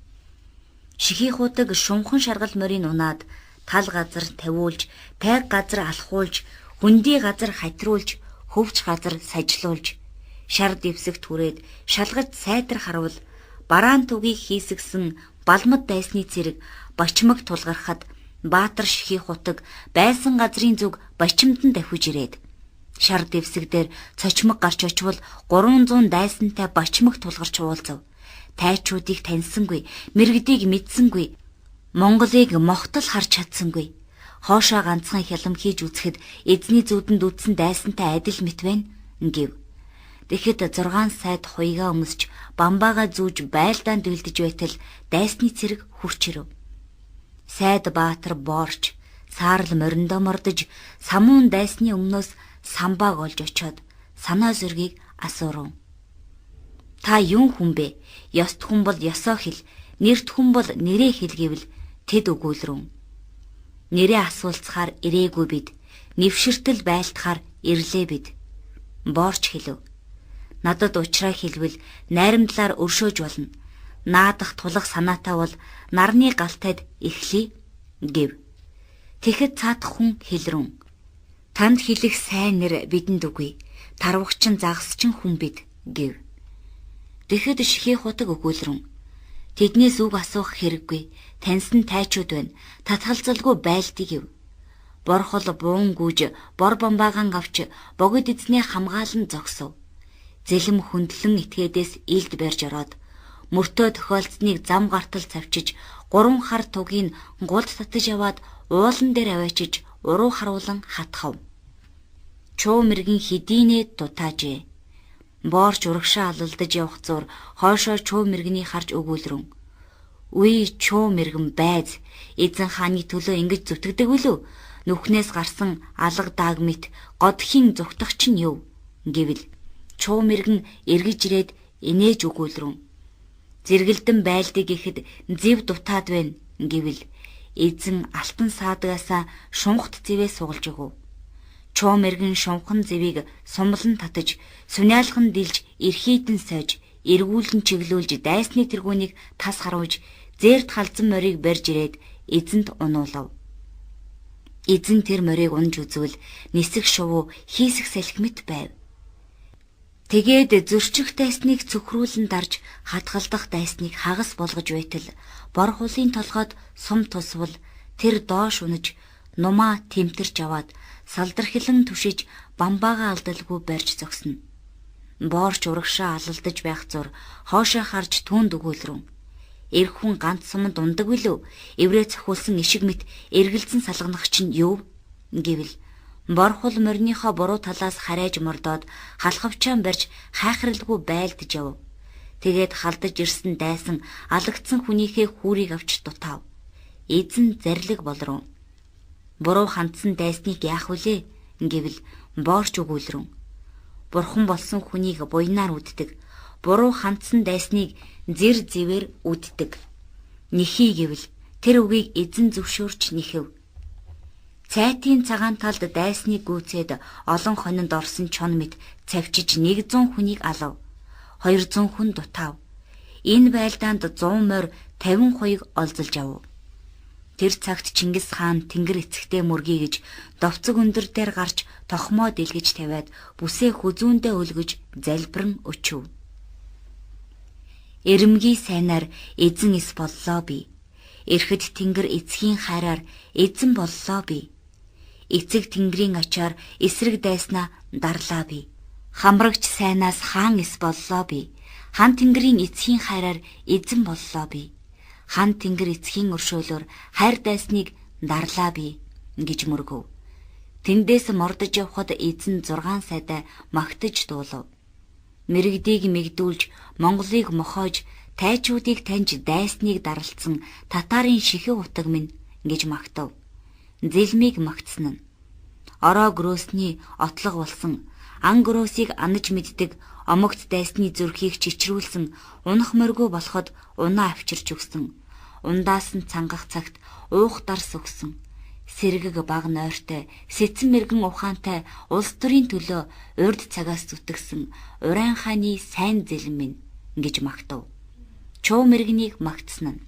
Шихий хутаг шунхан шаргал морийг унаад, тал газар тавиулж, тайг газар алхуулж, хөндий газар хатруулж, хөвч газар сажлуулж, шар дэвсэгт хүрээд шалгаж сайтар харуул, бараан тугийг хийсгсэн балмад дайсны цэрэг бачмаг тулгархад Баатар шихий хутаг байсан газрын зүг бачимдан давхиж ирээд шар дэвсэг дээр цочмог гарч очивол 300 дайсантай бачмаг тулгарч уулзав. Тайчуудыг таньсангүй, мэрэгдийг мэдсэнгүй, Монголыг мохтол харж чадсангүй. Хоошоо ганцхан хялам хийж үзэхэд эзний зүүдэнд үдсэн дайсантай адил мэт байна гэв. Тэгэхэд 6 сайд хуйгаа өмсч бамбаага зүүж байлдаан дүлдэж байтал дайсны цэрэг хурч ирэв. Сайд Баатар боорч саарл мориндоо мордож самуун дайсны өмнөөс самбааг олж очиод санаа зөргийг асуурав. Та юун хүн бэ? Ёст хүн бол ёсоо хэл, нэрт хүн бол нэрээ хэл гэвэл тэд өгүүлрэн. Нэрээ асуулцахаар ирээгүй бид, нэвширтэл байлтахаар ирлээ бид. Боорч хэлв. Надад уучраа хэлбэл найрамдлаар өршөөж болно. Наадах тулах санаатай бол нарны галтайд эхлэе гэв. Тэгэхэд цаадах хүн хэлрэн. Танд хэлэх сайн нэр бидэнд үгүй. Тарвагчин загасчин хүн бид гэв. Тэгэхэд шихээ хутаг өгүүлрэн. Тэднээс үг асуух хэрэггүй. Таньсан тайчууд байна. Татгалзалгүй байлдыг гэв. Борхол буун гүйж бор бомбаагаан авч богид эзнээ хамгаалан зогсов. Зэлэм хөндлөн этгээдээс илд барьж ороод мөртөө тохиолдсныг зам гартал цавчиж 3 хар тугийг гулд татаж яваад уулан дээр аваачиж уруу харуулан хатхав. Чуу мэрэгэн хэдийнэ дутаажээ. Боорч урагшаа алалдаж явах зур хойшоо чуу мэрэгнийг харж өгүүлрэн. Үе чуу мэрэгэн байз эзэн хааны төлөө ингэж зүтгэдэг үлээ? Нүхнээс гарсан алга дааг мэт годхийн зүгтах чинь юу? Гэвэл чуу мэрэгэн эргэж ирээд инээж өгүүлрэн. Зэрэгэлдэн байлдыг гэхэд зэв дутаад байна гэвэл эзэн алтан саадгаасаа шунхт зэвээ сугалж өгөв. Чуу мэрэгэн шунхан зэвийг сумлан татаж, суниалхан дилж, эрхийдэн сойж, эргүүлэн чиглүүлж дайсны тэргүүнийг тас харуулж, зээрт халзан морийг барьж ирээд эзэнт унуулав. Эзэн тэр морийг унж үзвэл нисэх шувуу хийсэх салхи мэт байв. Тэгээд зөрчих дайсныг цөхрүүлэн дарж хадгалдах дайсныг хагас болгож байтал бор хулын толгойд сум тусвал тэр доош унаж нумаа тэмтэрч аваад салдархилан түшиж бамбаагаа алдалгүй барьж зогсно. Боорч урагшаа алалдаж байх зур хоошоо харж түүнд өгөөлрөн. Эр хүн ганц суманд ундаг билүү? Эврээ цохиулсан ишиг мэт эргэлзэн салганах чинь юу? Гэвэл борхул мориныхоо буруу талаас харайж мордоод халахвчаан барьж хайхралгүй байлдаж яв. Тэгээд халдаж ирсэн дайсан алагдсан хүнийхээ хүүрийг авч дутаав. Эзэн зарлиг болрон. Буруу хандсан дайсныг яах вүлээ? Гэвэл боорч өгүүлрэн. Бурхан болсон хүнийг буянаар үддэг. Буруу хандсан дайсныг зэр зэвээр үддэг. Нэхий гэвэл тэр үгийг эзэн зөвшөөрч нэхэв. Цайтын цагаан талд дайсныг гүйцээд олон хонинд орсон чон мэт цавчиж 100 хүнийг алав. 200 хүн дутаав. Энэ байлдаанд 100 морь 50 хуйг олзолж авав. Тэр цагт Чингис хаан тэнгэр эцэгтэй мөргий гэж довцог өндөр дээр гарч тохмоо дэлгэж тавиад бүсээ хүзүүндээ өлгөж залбиран өчөв. Эрэмгийн сайнаар эзэн эс боллоо би. Эрхэд тэнгэр эцгийн хайраар эзэн боллоо би. Эцэг тэнгэрийн ачаар эсрэг дайснаа дарлаа би. Хамрагч сайнаас хаан эс боллоо би. Хан тэнгэрийн эцгийн хайраар эзэн боллоо би. Хан тэнгэр эцгийн өршөөлөөр хайр дайсныг дарлаа би гэж мөргөв. Тэндээс мордож явхад эзэн 6 сайдаа магтаж дуулав. Мэрэгдийг мэгдүүлж, Монголыг мохоож, тайчуудыг таньж дайсныг даралцсан татарын шихэв утаг минь гэж магтав. Зэлмийг магтсан нь. Ороо грөөсний отлого болсон, ан грөөсийг анаж мэддэг омогт дайсны зүрхийг чичрүүлсэн, унах морьгүй болоход унаа авчирч өгсөн. Ундаас нь цангах цагт уух дарс өгсөн. Сэргэг баг нойртой, сэцэн мэргэн ухаантай улс төрийн төлөө урд цагаас зүтгэсэн Уран хааны сайн зэлэн минь гэж магтав. Чуу мэргэнийг магтсан нь.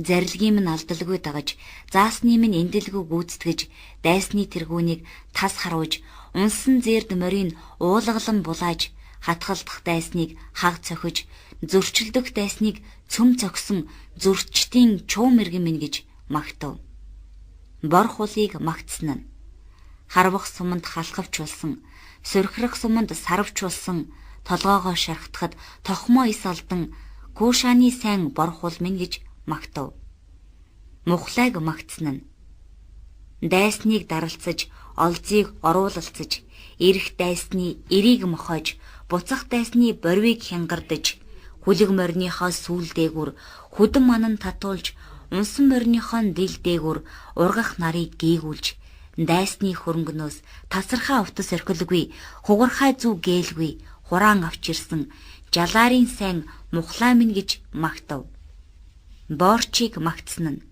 Зарилгийн минь алдалгүй дагаж, заасны минь эндэлгүй гүйцэтгэж, дайсны тэргүүнийг тас харуулж, унсан зээрд морийг уулгалан булааж, хатгалдах дайсныг хаг цохиж, зөрчилдөх дайсныг цөм цогсон зөрчдийн чуу мэргэн минь гэж магтав. Бор хулыг магтсан нь. Харвах суманд халахвч болсон, сөрхрөх суманд сарвч болсон, толгоогоо шархтахад тохмоо ис алдан Кушаны сайн бор хул минь гэж магтав. Мухлайг магтсан нь. Дайсныг даралцаж, олзыг оруулалцаж, эрх дайсны эрийг мохоож, буцах дайсны борвийг хянгардаж, хүлэг морьныхоо сүүл дээгүр хүдэн манан татуулж, унсан морьныхоо дил дээгүр ургах нарыг гээгүүлж, дайсны хөрөнгөнөөс тасархай увтас орхилгүй, хугархай зүү гээлгүй, хураан авч ирсэн жалаарын сайн мухлаа минь гэж магтав. Боорчийг магтсан нь.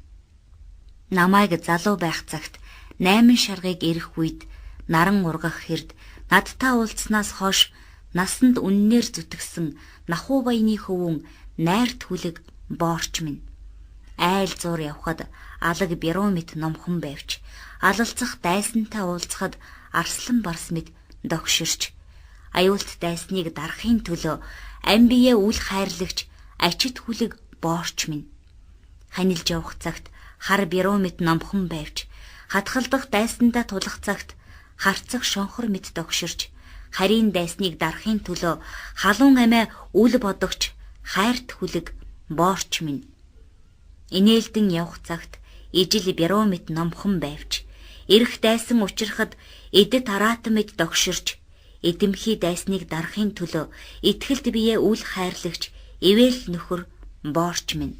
Намайг залуу байх цагт 8 шаргыг эрэх үед наран ургах хэрд надтай уулзсанаас хойш насанд үннээр зүтгэсэн нахуу баяны хөвүүн найрт хүлэг боорч минь. Айл зуур явхад алаг бируу мэт номхон байвч алалцах дайсантай уулзахад арслан барс мэт догширч аюулт дайсныг дарахын төлөө ам бие үл хайрлагч ачит хүлэг боорч минь. Ханилж явах цагт хар бируу мэт номхон байвч хатгалдах дайсандаа тулах цагт харцах шонхор мэт догширч харийн дайсныг дарахын төлөө халуун амиа үл бодогч хайрт хүлэг боорч минь. Инээлдэн явах цагт ижил бяруу мэт номхон байвч эрх дайсан учрахад эдэт араатан мэт догширч эдэмхий дайсныг дарахын төлөө итгэлд бие үл хайрлагч ивэл нөхөр боорч минь.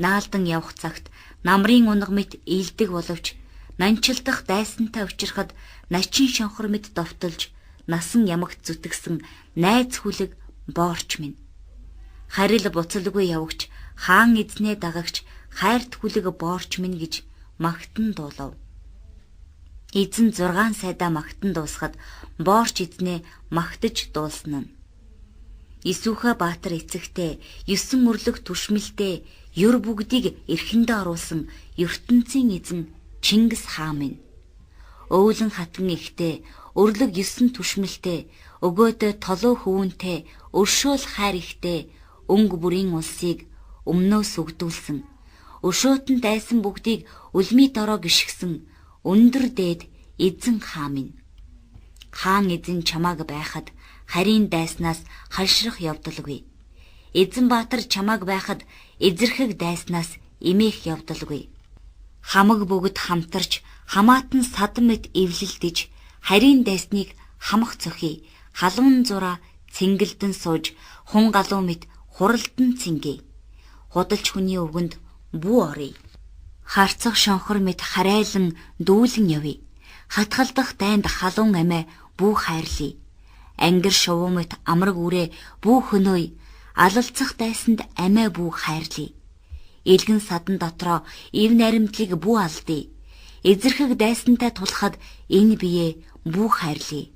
Наалдан явах цагт намрын унаг мэт илдэг боловч нанчилдах дайсантай учрахад начин шонхор мэт довтолж насан ямагт зүтгэсэн найз хүлэг боорч минь. Харил буцалгүй явагч хаан эзнээ дагагч хайрт хүлэг боорч минь гэж магтан дуулав. Эзэн 6 сайдаа магтан дуусахад боорч эзнээ магтаж дуулсан нь. Исүүхэ Баатар эцэгтэй 9 өрлөг түшмэлтэй ер бүгдийг эрхэндээ оруулсан ертөнцийн эзэн Чингис хаан минь. Өвлөн хатан ихтэй өрлөг 9 түшмэлтэй өгөөдөө толоо хөвүүнтэй өршөөл хайр ихтэй өнгө бүрийн улсыг өмнөөс өгдүүлсэн. Өшөөтөн дайсан бүгдийг үлмий дороо гიშгсэн өндөр дээд эзэн хаан минь. Хаан эзэн чамааг байхад харийн дайснаас халшрах явдалгүй. Эзэн Баатар чамааг байхад эзэрхэг дайснаас эмээх явдалгүй. Хамаг бүгд хамтарч хамаатан садан мэт эвлэлдэж харийн дайсныг хамах цохий. Халуун зураа цэнгэлдэн сууж хун галуу мэт хуралдан цэнгээ. Худалч хүний өвгөнд бүү оръё. Харцах шонхор мэт харайлан дүүлэн явъя. Хатгалдах дайнд халуун амиа бүү хайрлая. Ангир шувуу мэт амраг үрээ бүү хөнөөй, алалцах дайсанд амиа бүү хайрлая. Илгэн садан дотроо ив наримтлыг бүү алдъя. Эзэрхэг дайсантай тулахад энэ биеэ бүү хайрлая.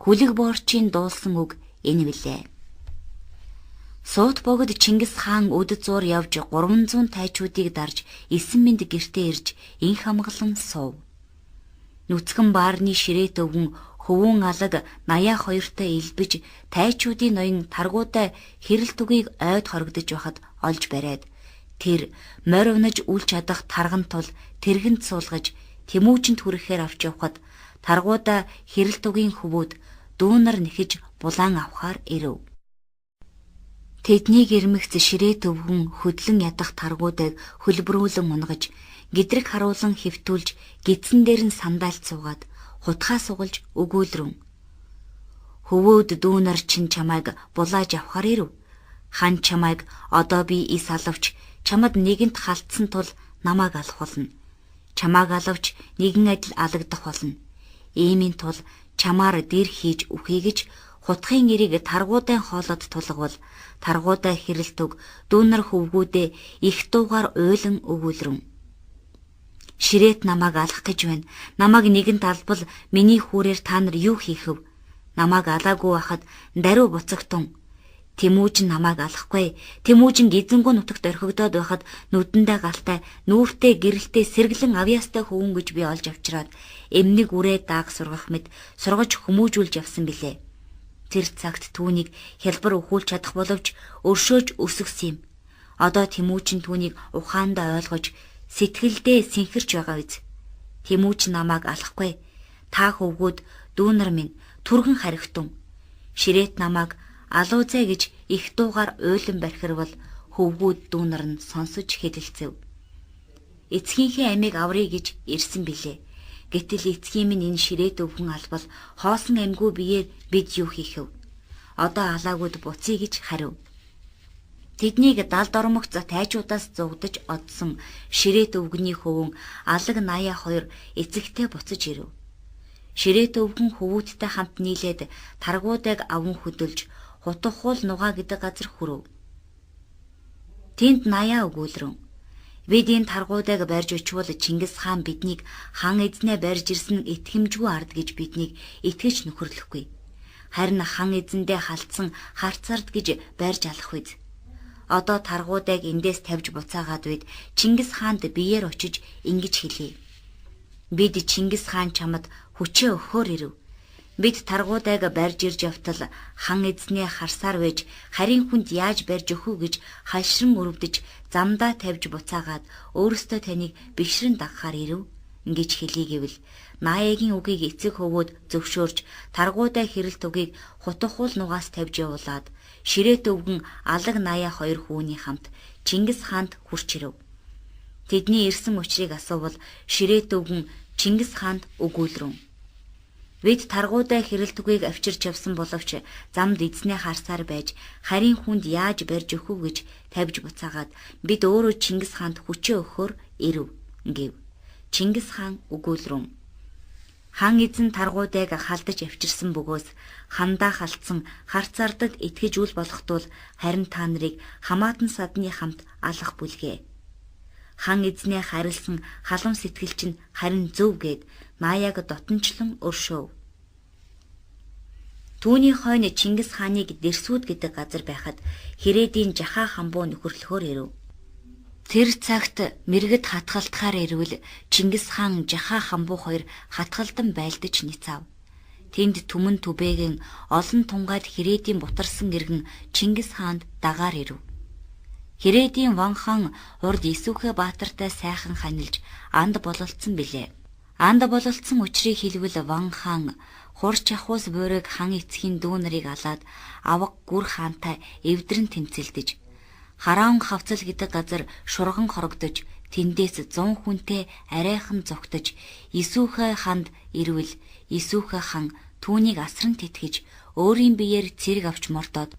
Хүлэг боорчийн дуулсан үг энэ билээ. Суут богд Чингис хаан өд зуур явж 300 тайчуудыг дарж 9 мэнд гэртээ ирж инх амгалан суув. Нүцгэн баарны ширээт өвгөн хөвүүн алаг 82-тай элбэж тайчуудын ноён таргуудаа хэрэл түгийг ойд хорогдож байхад олж бариад тэр морь унаж үл чадах тарган тул тэргэнд суулгаж Тэмүүжинд хүрэхээр авч явхад таргуудаа хэрэл тугийн хөвүүд дүүнар нэхэж булаан авахар ирэв. Тэднийг ирмэгц ширээ төвхөн хөдлөн ядах таргуудыг хөлбрүүлэн унгаж гэдрэг харуулан хэвтүүлж гидсэн дээр нь сандалд суугаад хутгаа сугалж өгүүлрэн. Хөвөөд дүүнар чин чамайг булааж авахар ирэв. Хан чамайг одоо би ис алавч чамд нэгэнт халтсан тул намайг алах болно. Чамааг алавч нэгэн адил алагдах болно. Иймийн тул чамаар дэр хийж үхье гэж хутгийн эрийг таргуудан хоолойд тулгавал таргуудаа хэрэлтүг дүүнер хөвгүүдээ их дуугаар уйлан өгүүлрэн. Ширээт намайг алах гэж байна. Намайг нэгэнт албал миний хүүрээр та нар юу хийх вэ? Намайг алаагүй байхад даруй буцагтун. Тэмүүжин намайг алахгүй. Тэмүүжин эзэнгүү нутагт орхигдоод байхад нүдэндээ галтай, нүүртээ гэрэлтэй сэргэлэн авьяастай хөвөн гэж би олж авчираад эмнэг үрээ дааг сургах мэт сургаж хүмүүжүүлж явсан билээ. Тэр цагт түүнийг хялбар өхүүлж чадах боловч өршөөж өсгсөн юм. Одоо Тэмүүжин түүнийг ухаандаа ойлгож сэтгэлдээ сэнхэрч байгаа биз. Тэмүүжин намайг алахгүй. Та хөвгүүд дүүнер минь түргэн харигтун. Ширээт намайг алуу зай гэж их дуугаар уйлан бархирвал хөвгүүд дүүнер нь сонсож хэдэлцэв. Эцгийнхээ амийг аврыг гэж ирсэн билээ. Гэтэл эцгийн минь энэ ширээт өвгөн албал хоосон амьгүй биеэр бид юу хийх вэ? Одоо алаагүйд буцъя гэж хариу. Тэднийг далд ормогц тайчуудаас зугдаж одсон ширээт өвгөний хөвөн алаг 82 эцэгтэй буцаж ирэв. Ширээт өвгөн хөвүүдтэй хамт нийлээд таргуудыг аван хөдөлж хутгахуул нугаа гэдэг газар хүрв. Тэнд 80 өгүүлрэн. Бид энэ таргуудыг барьж очивол Чингис хаан биднийг хан эзнээ барьж ирсэн итгэмжгүй ард гэж биднийг итгэж нөхөрлөхгүй. Харин хан эзэндээ халтсан харц ард гэж барьж алах биз. Одоо таргуудыг эндээс тавьж буцаагаад бид Чингис хаанд биеэр очиж ингэж хэлье. Бид Чингис хаан чамд хүчээ өгөхөөр ирэв. Бид таргуудайг барьж ирж явтал хан эзнээ харсаар байж харийн хүнд яаж барьж өгөх үү гэж халшран өрөвдөж замдаа тавьж буцаагаад өөрөөсөө таныг бишрэн дагахаар ирэв гэж хэлье гэвэл Наягийн үгийг эцэг хөвөөд зөвшөөрч таргуудай хэрэлт үгийг хутгахуул нугаас тавьж явуулаад ширээт өвгөн алаг 82 хүүний хамт Чингис хаанд хүрч ирэв. Тэдний ирсэн учрыг асуувал ширээт өвгөн Чингис хаанд өгүүлрэн. Бид таргуудаа хэрэлтгүйг авчирч явсан боловч замд эзнээ харсаар байж харийн хүнд яаж барьж өгөх үү гэж тавьж буцаагаад бид өөрөө Чингис хаанд хүчээ өгөхөөр ирэв гэв. Чингис хаан өгүүлрэн. Хан эзэн таргуудыг халдаж авчирсан бөгөөс хандаа халтсан харц ардад итгэж үл болох тул харин та нарыг хамаатан садны хамт алах бүлгээ. Хан эзнээ харилсан халуун сэтгэл чинь харин зөв гэд Наяаг дотончлон өршөөв. Түүний хойно Чингис хааныг Дэрсүүд гэдэг газар байхад Хирээдийн Жахаа хамбуу нөхөрлөхөөр ирэв. Тэр цагт мэргэд хатгалтахаар ирвэл Чингис хаан Жахаа хамбуу хоёр хатгалдан байлдаж ницаав. Тэнд түмэн түбэгэн олон тунгайд Хирээдийн бутарсан иргэн Чингис хаанд дагаар ирэв. Хирээдийн Ван хаан урд Исүхэ баатартай сайхан ханилж анд бололцсон билээ. Анд бололцсон учрыг хэлбэл Ван хаан хур чахуус буурыг хан эцгийн дүү нарыг алаад авга гүр хаантай эвдрэн тэмцэлдэж хараан хавцал гэдэг газар шурган хорогдож тэндээс 100 хүнтэй арайхан зогтож Исүхэ ханд ирвэл Исүхэ хан түүнийг асран тэтгэж өөрийн биеэр цэрэг авч мордоод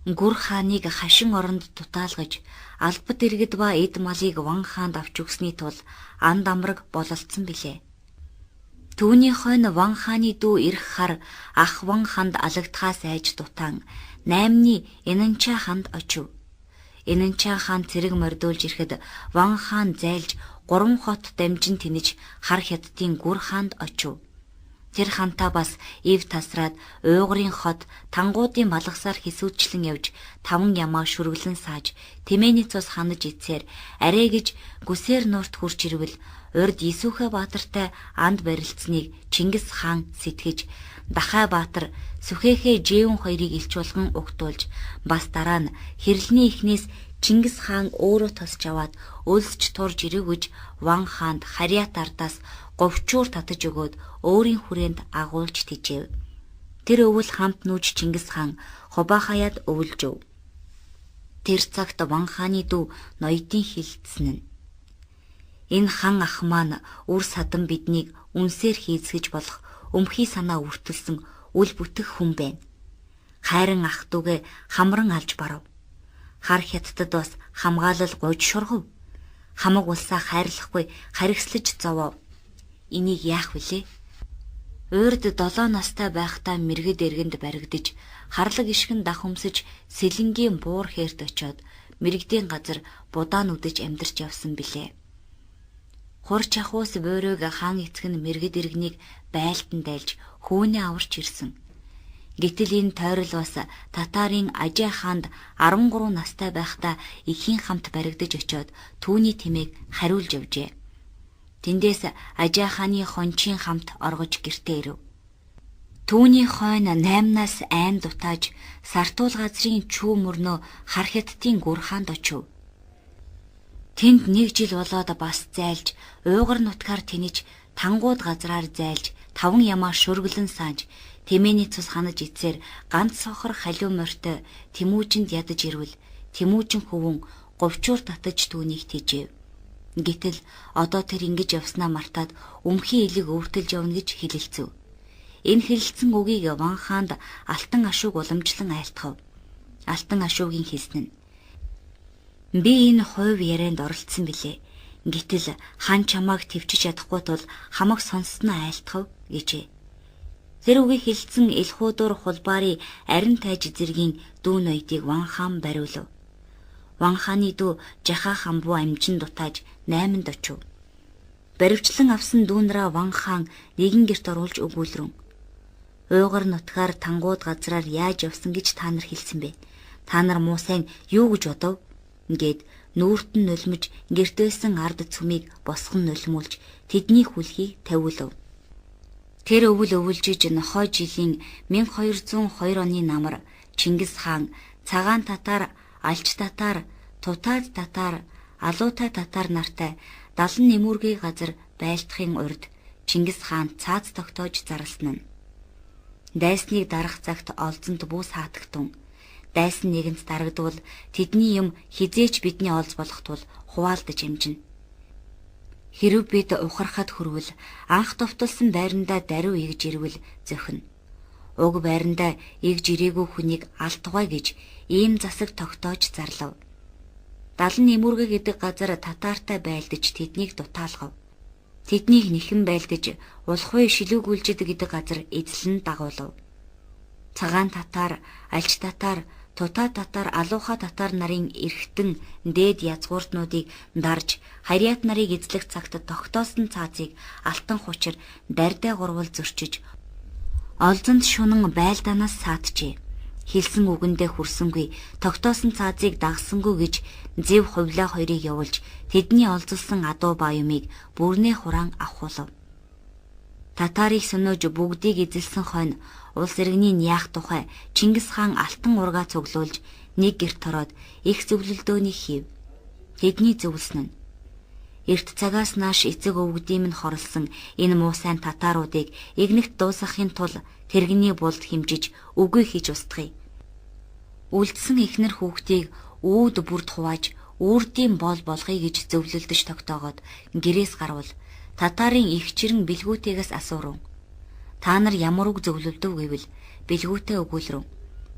Гүр хааныг хашин оронд дутаалгаж албад иргэд ба эд малыг Ван хаанд авч өгсөний тул анд амраг бололцсон билээ. Түүний хойно Ван хааны дүү ирэх хар ах Ван ханд алагдахаас айж дутаан 8-ны Инанча ханд очив. Инанча хаан цэрэг мордуулж ирэхэд Ван хаан зайлж 3 хот дамжин тэнэж хар хятадын Гүр хаанд очив. Тэр хантаа бас ив тасраад уйгурын хот тангуудын балгасаар хэсүүчлэн явж 5 ямаа шүрглэн сааж тэмээний цус ханаж ицээр арай гэж гүсээр нуурт хурж ирвэл урд Есүхэ баатартай анд барилцсныг Чингис хаан сэтгэж Дахай баатар Сүхэхэ Жэвэн хоёрыг элч болгон угтуулж бас дараа нь хэрлэний эхнээс Чингис хаан өөрөө тосч аваад өлсч турж ирэв гэж Ван хаанд Харьяат ардаас говчуур татаж өгөөд өөрийн хүрээнд агуулж тэжээв. Тэр өвөл хамт нүүж Чингис хаан Хубахаяад өвлжөв. Тэр цагт Ван хааны дүү ноёдын хилцсэн нь энэ хан ах маань үр садан биднийг үнсээр хийцгэж болох өмхий санаа өртөлсөн үл бүтэх хүн байна. Хайран ах дүүгээ хамран алж барав. Хар хятадд бас хамгаалал гуйж шургав. Хамаг улсаа хайрлахгүй харигслаж зовов. Энийг яах вүлээ? Уурд 7 настай байхдаа мэргэд эргэнд баригдаж, харлаг ишгэн дах өмсөж сэлэнгийн буур хээрт очиод мэрэгдийн газар будаан үдэж амьдарч явсан билээ. Хур чахуус буурыг хаан эцэг нь мэргэд иргэнийг байлдан дайлж хүүнээ аварч ирсэн. Гэтэл энэ тойрол бас татарын Ажаа хаанд 13 настай байхдаа эхийн хамт баригдаж очиод түүний тэмээг хариулж явжээ. Тэндээс Ажаа хааны хончийн хамт оргож гэртээ ирэв. Түүний хойно 8-наас айн дутааж Сартуул газрын чүү мөрнөө хар хятадын Гүр хаанд очив. Тэнд нэг жил болоод бас зайлж уйгар нутгаар тэнэж тангууд газраар зайлж 5 ямаа шүрглэн сааж тэмээний цус ханаж ицээр ганц сохор халиу морьтой Тэмүүжинд ядаж ирвэл Тэмүүжин хөвөн говчуур татаж түүнийг тэжээв. Гэтэл одоо тэр ингэж явснаа мартаад өмхий элэг өвтөлж явна гэж хэлэлцэв. Энэ хэлэлцсэн үгийг Ван хаанд Алтан ашууг уламжлан айлтгав. Алтан ашуугийн хэлсэн нь: Би энэ хувь ярианд оролцсон билээ. Гэтэл хан чамааг төвчж чадахгүй тул хамаг сонссноо айлтгав гэжээ. Тэр үгийг хэлсэн Элхуудуур хулбари арин тайж зэргийн дүү ноёдыг Ван хаан бариулав. Ван хааны дүү Жаха хамбуу амжин дутааж 8-нд очив. Баривчлан авсан дүү нараа Ван хаан нэгэн герт оруулж өгүүлрэн. Уйгар нутгаар тангууд газраар яаж явсан гэж та нар хэлсэн бэ? Та нар муу сайн юу гэж бодов? Ингээд нүүрт нь нулимж гэртээсэн ард цүмийг босгон нулимуулж тэдний хүлхийг тавиулав. Тэр өвөл өвөлжиж нохой жилийн 1202 оны намар Чингис хаан цагаан татар, алч татар, тутаад татар, алуутай татар нартай 70 нэмүүргийн газар байлдахын урд Чингис хаан цаац тогтоож зарласан нь. Дайсныг дарах цагт олзонд бүү саатагтун. Дайсан нэгэнт дарагдвал тэдний юм хизээч бидний олз болох тул хуваалдаж амжина. Хэрв бид ухрахад хүрвэл анх товтолсон байрандаа даруй эгж ирвэл зөхнө. Уг байрандаа эгж ирээгүй хүнийг алтгай гэж ийм засаг тогтоож зарлав. 70 нэмүүргэ гэдэг газар татаартай байлдаж тэднийг дутаалгав. Тэднийг нэхэн байлдаж Улхуй шилүүгүүлжид гэдэг газар эзлэн дагуулав. Цагаан татар, альч татар, Тутаа татар, алуухай татар нарын эрхтэн дээд язгууртнуудыг дарж харьяат нарыг эзлэх цагт тогтоосон цаазыг алтан хучир дарьдаа гурвал зөрчиж олзонд шунан байлдаанаас саатжээ. Хэлсэн үгэндээ хүрсэнгүй, тогтоосон цаазыг дагсангүй гэж зэв хувлаа хоёрыг явуулж тэдний олзолсон адуу баамыг бүрнээ хураан авахулав. Татарыг сөнөөж бүгдийг эзэлсэн хойно улс иргэний яах тухай Чингис хаан алтан ургаа цуглуулж нэг гэрт ороод их зөвлөлдөөнийг хийв. Тэдний зөвлөсөн нь: Эрт цагаас нааш эцэг өвгдийн минь хорлсон энэ муу сайн татааруудыг игнэгт дуусгахын тул тэрэгний булд хэмжиж үгүй хийж устгая. Үлдсэн эхнэр хүүхдийг үүд бүрд хувааж үрдийн бол болгоё гэж зөвлөлдөж тогтоогоод гэрээс гарвал татарын ихчрэн бэлгүүтэйгээс асуурав. Та нар ямар үг зөвлөлдөв гэвэл бэлгүүтэй өгүүлрэв.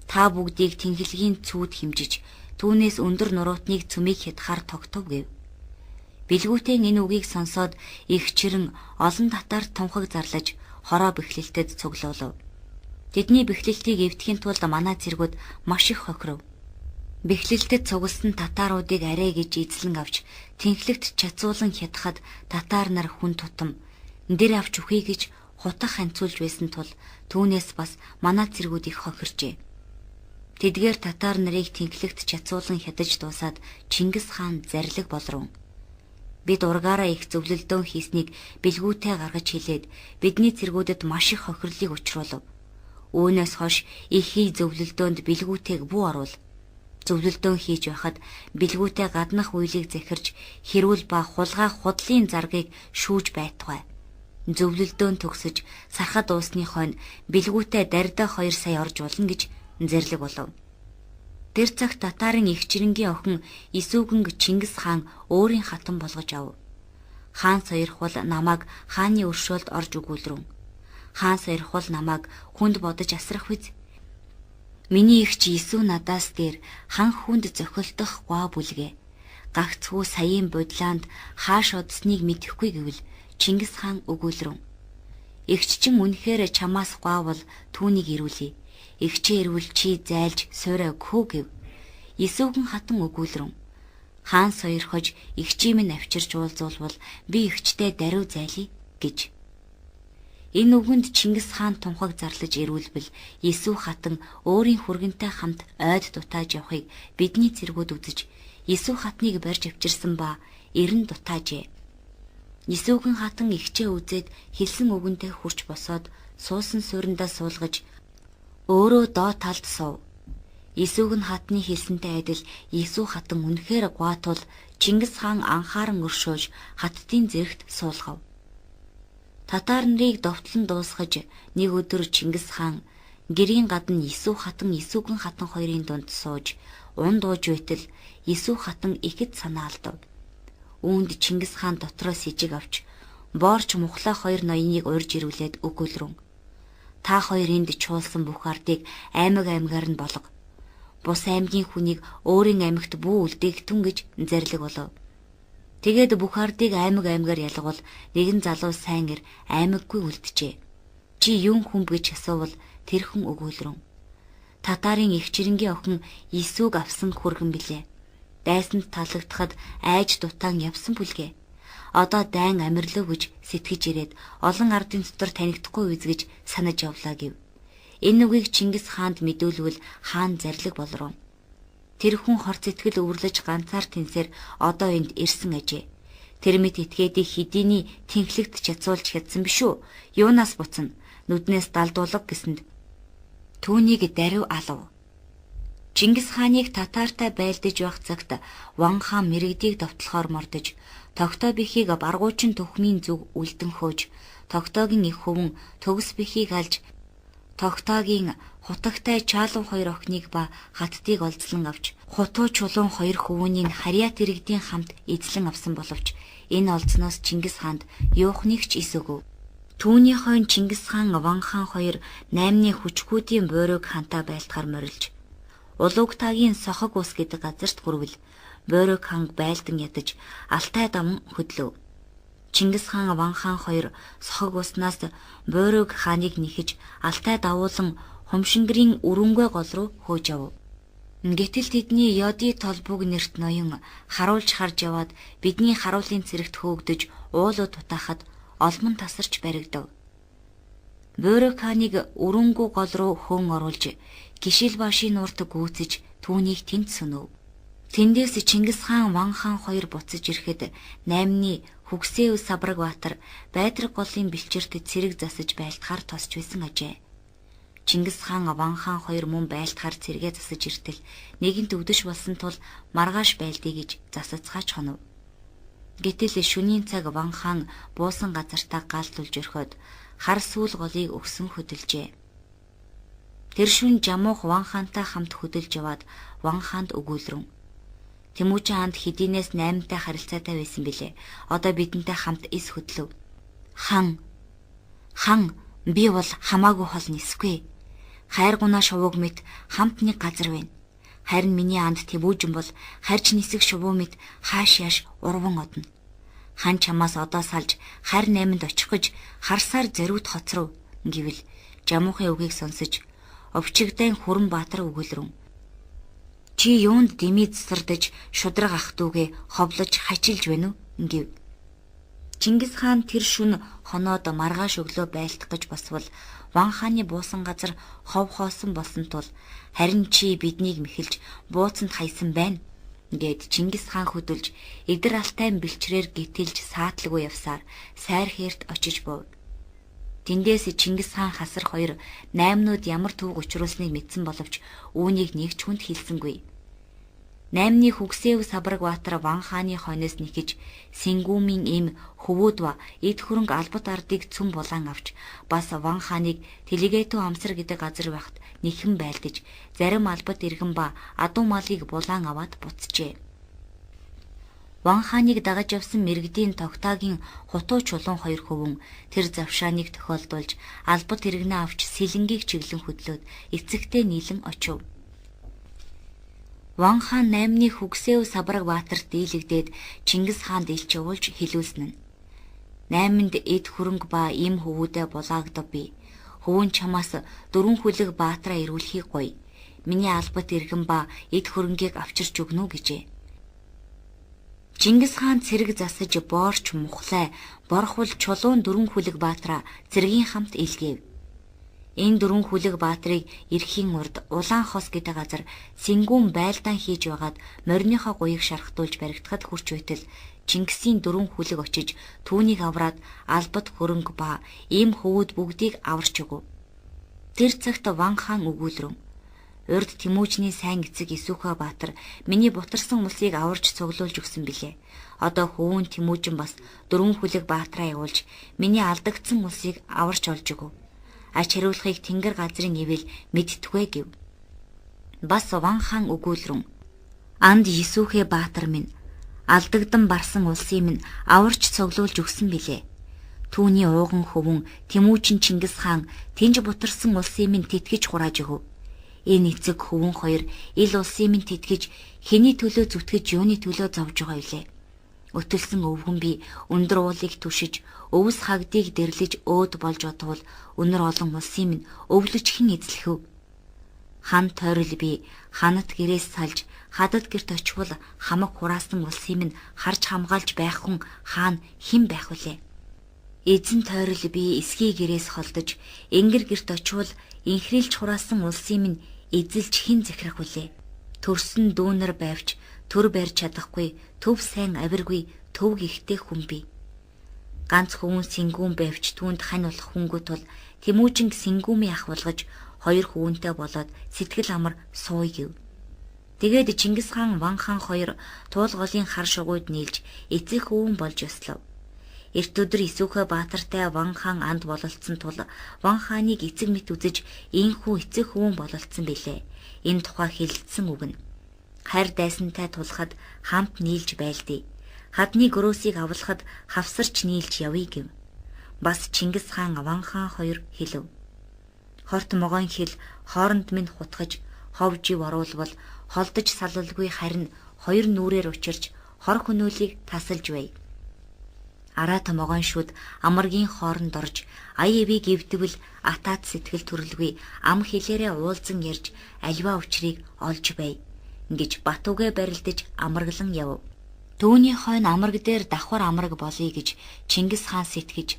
Та бүгдийг тэнхлэгийн цүүд хэмжиж түүнээс өндөр нуруутныг цөмийг хятахаар тогтов гэв. Билгүүтэн энэ үгийг сонсоод их чирэн олон татар тунхаг зарлаж хороо бэхлэлтэд цуглуулв. Тэдний бэхлэлтийг эвдэхийн тулд манай цэргүүд маш их хохиров. Бэхлэлтэд цугласан татааруудыг арай гэж эзлэн авч тэнхлэгт чацуулан хятахад татаар нар хүн тутам дэр авч үхье гэж хутах ханцуулж байсан тул түүнээс бас манай цэргүүд их хохирчээ. Тэдгээр татаар нарыг тэнхлэгт чацуулан хядаж дуусаад Чингис хаан зарлиг болрон. Бид ургаараа их зөвлөлдөөн хийснийг бэлгүүтээ гаргаж хэлээд бидний цэргүүдэд маш их хохирлыг учруулав. Үүнээс хойш ихий зөвлөлдөөнд бэлгүүтэйг бүү оруул. Зөвлөлдөөн хийж байхад бэлгүүтээ гаднах үеийг захирч хэрүүл ба хулгай худлын заргийг шүүж байтугай. Зөвлөлдөөн төгсөж сархад уусны хойно бэлгүүтээ дарьдаа 2 сая орж болно гэж зэрлэг болов. Тэр цагт татарын эгчрэнгийн охин Исүүгэнг Чингис хаан өөрийн хатан болгож ав. Хаан сойрхвол намайг хааны өршөөлд орж өгүүлрэн. Хаан сойрхвол намайг хүнд бодож асрах биз. Миний эгч Исүү надаас дээр хан хүнд зохилдох гуа бүлгээ. Гагцхүү саяын бодлаанд хааш одсныг мэдэхгүй гэвэл Чингис хаан өгүүлрэн. Эгч чин үнэхээр чамаас гуавал түүнийг ирүүлье. Эгчээ ирвэл чи зайлж суурь өгөхөө гэв. Исүүгэн хатан өгүүлрэн. Хаан сойрхож эгчийн минь авчирч уулзуулвал би эгчтэй даруй зайлъя гэж. Энэ үгэнд Чингис хаан тунхаг зарлаж ирүүлбэл Есүү хатан өөрийн хүргэнтэй хамт ойд дутааж явахыг бидний цэргүүд үзэж Есүү хатныг барьж авчирсан ба эрен дутаажээ. Есүүгэн хатан эгчээ үзээд хэлсэн үгэнтэй хүрч босоод суусан суурьндаа суулгаж өөрөө доод талд сув. Есүүг нь хатны хэлсэнтэй адил Есүү хатан үнэхээр гуатул Чингис хаан анхааран өршөөж хаттын зэрэгт суулгав. Татар нарыг довтлон дуусгаж нэг өдөр Чингис хаан гэрийн гадна Есүү хатан Есүүгэн хатан хоёрын дунд сууж ун дууж байтал Есүү хатан ихэд санаа алдав. Үүнд Чингис хаан дотроо сэжиг авч боорч мухлаа хоёр ноёныг урьж ирүүлээд өгөөлрөн. Та хоёр энд чуулсан бүх ардыг аймаг аймгаар нь болго. Бус аймгийн хүнийг өөрийн аймагт бүү үлдээгтүн гэж зарлиг болов. Тэгээд бүх ардыг аймаг аймгаар ялгавал нэгэн залуу сайн эр аймаггүй үлджээ. Чи юун хүн гэж асуувал тэр хүн өгөөлрөн. Татарын эгчрэнгийн охин Исүүг авсан хүргэн билээ. Дайсанд таалагдахад айж дутаан явсан бүлгээ. Одоо дайн амирлаа гэж сэтгэж ирээд олон ардын дотор танигдахгүй үз гэж санаж явлаа гэв. Энэ үгийг Чингис хаанд мэдүүлвэл хаан зарлиг болроо. Тэр хүн хор сэтгэл өвөрлөж ганцаар тэнсээр одоо энд ирсэн ажээ. Тэр мэт этгээдийг хэдийний тэнхлэгт чацуулж хядсан биш үү? Юунаас буцна? Нүднээс далдуулга гэсэнд түүнийг даруй алав. Чингис хааныг татаартай байлдаж байх цагт Ван хаан мэрэгдийг довтлохоор мордож Тогтоо бихийг баргуучин төхмийн зүг үлдэн хөөж Тогтоогийн их хөвөн Төгс бихийг алж Тогтоогийн хутагтай Чаалан хоёр охиныг ба хаттыг олзлон авч Хутуу чулуун хоёр хөвүүнийг Харьяат иргэдийн хамт эзлэн авсан боловч энэ олзноос Чингис хаанд юухныг ч ис өгөв. Түүний хойно Чингис хаан Ван хаан хоёр 8-ны хүчгүүдийн буйрыг хантаа байлдахаар морилж Улуугтагийн Сохог ус гэдэг газарт хүрвэл Буйрыг хаан байлдан ядаж Алтай даван хөдлөв. Чингис хаан Ван хаан хоёр Сохог уснаас Буйрыг хааныг нэхэж Алтай давуулан Хумшингэрийн Өрөнгөй гол руу хөөж явв. Гэтэл тэдний Йоди толбуг нэрт ноён харуулж харж яваад бидний харуулын цэрэгт хөөгдөж уулууд дутаахад олмон тасарч баригдав. Буйрыг хааныг Өрөнгөө гол руу хөөн оруулж Гишил башийн нуурт гүйцэж түүнийг тэнд сөнөв. Тэндээс Чингис хаан Ван хаан хоёр буцаж ирэхэд 8-ны Хүгсээв Сабраг баатар Байдраг голын бэлчэрт цэрэг засаж байлдахаар тосч байсан ажээ. Чингис хаан Ван хаан хоёр мөн байлдахаар цэргээ засаж иртэл нэгэнт өвдөш болсон тул маргааш байлдъя гэж засацгааж хонов. Гэтэл шөнийн цаг Ван хаан буусан газартаа гал тулж орхиод хар сүүл голыг өгсөн хөдөлжээ. Тэр шүн Жамуух Ван хаантай хамт хөдөлж яваад Ван хаанд өгүүлрэн. Тэмүүжин хаанд хэдийнээс 8-тай харилцаатай байсан билээ. Одоо бидэнтэй хамт эс хөдлөв. Хан хан би бол хамаагүй хол нисэхгүй. Хайргунаа шувууг мэт хамт нэг газар байна. Харин миний анд Тэмүүжин бол харж нисэх шувуу мэт хааш яаш урван одно. Хан чамаас одоо салж харь найманд очих гэж харсаар зориуд хоцров гэвэл Жамуухын үгийг сонсож Овчигдайн Хүрэн Баатар өгүүлрэн. Чи юунд дэмий засардаж шудраг ах дүүгээ ховлож хачилж байна уу гэв. Чингис хаан тэр шүн хоноод маргааш өглөө байлдах гэж босвол Ван хааны буусан газар хов хоосон болсон тул харин чи биднийг мэхэлж бууцанд хайсан байна гэд Чингис хаан хөдөлж эдэр алтай бэлчрээр гэтэлж саатлгүй явсаар сайр хээрт очиж буув. Тэндээс Чингис хаан хасар хоёр наймнууд ямар төвөг учруулсныг мэдсэн боловч үүнийг нэг ч хүнд хэлсэнгүй. Наймны Хүгсээв Сабраг Баатар Ван хааны хойноос нэхэж Сингүүмийн эм хөвүүд ба эд хөрөнгө албат ардыг цөм булаан авч бас Ван хааныг Тэлэгэтүү амсар гэдэг газар байхад нэхэн байлдаж зарим албат иргэн ба адуу малыг булаан аваад буцжээ. Ван хааныг дагаж явсан мэргэдийн Тогтаагийн хутуу чулуун хоёр хөвөн тэр завшааныг тохиолдуулж албат иргэнээ авч Сэлэнгийг чиглэн хөдлөөд эцэгтэй нийлэн очив. Ван хаан наймны Хүгсээв Сабраг Баатарт дийлэгдээд Чингис хаанд элч явуулж хэлүүлсэн нь. Найманд эд хөрөнгө ба им хөвүүдээ булаагдав би. Хөвөн чамаас дөрвөн хүлэг баатраа ирүүлэхийг гоё. Миний албат иргэн ба эд хөрөнгийг авчирч өгнө үү гэжээ. Чингис хаан цэрэг засаж боорч мухлай борхвол чулуун дөрвөн хүлэг баатраа цэргийн хамт илгээв. Энэ дөрвөн хүлэг баатрыг эрхийн урд Улаан хос гэдэг газар Сингүүн байлдаан хийж байгаад мориныхоо гуйг шархтуулж баригдахад хүрч байтал Чингисийн дөрвөн хүлэг очиж түүнийг авраад албат хөрөнгө ба ийм хөвүүд бүгдийг аварч өгөв. Тэр цагт Ван хаан өгүүлрэн. Урд Тэмүүжний сайн эцэг Исүхэ Баатар миний бутарсан улсыг аварч цуглуулж өгсөн билээ. Одоо хөвүүн Тэмүүжин бас дөрвөн хүлэг баатраа явуулж миний алдагдсан улсыг аварч олж өгөв. Ач хариулахыг тэнгэр газрын ивэл мэдтгвэ гэв. Бас Ван хаан өгүүлрэн. Анд Исүхэ Баатар минь алдагдан барсан улсын минь аварч цуглуулж өгсөн билээ. Түүний ууган хөвөн Тэмүүжин Чингис хаан тэнж бутарсан улсын минь тэтгэж хурааж өгөв. Энэ эцэг хөвөн хоёр ил улсын минь тэтгэж хэний төлөө зүтгэж юуны төлөө зовж байгаа билээ. Өтөлсөн өвгөн би өндөр уулыг түшиж өвс хагдыг дэрлэж өөд болж одвол өнөр олон улсын минь өвлөж хэн эзлэх вэ? Хан тойрол би ханат гэрээс салж хадад гэрт очивол хамаг хураасан улсын минь харж хамгаалж байх хүн хаан хэн байх вүлээ? Эзэн тойрол би эсхий гэрээс холдож энгэр гэрт очивол инхрийлж хураасан улсын минь эзэлж хэн захирах вүлээ? Төрсөн дүүнер байвч төр барьж чадахгүй төв сайн авиргүй төв гихтэй хүн би. Ганц хөвөн Сингүүн байвч түүнд хань болох хүнгүй тул Тэмүүжинг Сингүүмийн ах болгож хоёр хөвөнтэй болоод сэтгэл амар сууя гэв. Тэгээд Чингис хаан Ван хаан хоёр туул голын хар шугууд нийлж эцэг хөвөн болж ёслов. Эрт өдөр Исүхэ Баатартай Ван хаан анд бололцсон тул Ван хааныг эцэг мэт үзэж ийхүү эцэг хөвөн бололцсон билээ. Энэ тухай хэлэлцсэн үг нь. Хайр дайсантай тулахад хамт нийлж байлдъя. Хадны гөрөөсийг авлахад хавсарч нийлж явъя гэв. Бас Чингис хаан Ван хаан хоёр хэлв. Хорт могоон хэл хооронд минь хутгаж хов жив оруулвал холдож салалгүй харин хоёр нүрээр учирч хор хөнөөлийг тасалж бай. Араат могоон шүд амаргийн хооронд орж ая эвийг эвдвэл атаат сэтгэл төрөлгүй ам хэлээрээ уулзан ярьж альва учрыг олж бай гэж Батүгэ барилдаж амарглан яв. Түүний хойно амарг дээр давхар амарг болъё гэж Чингис хаан сэтгэж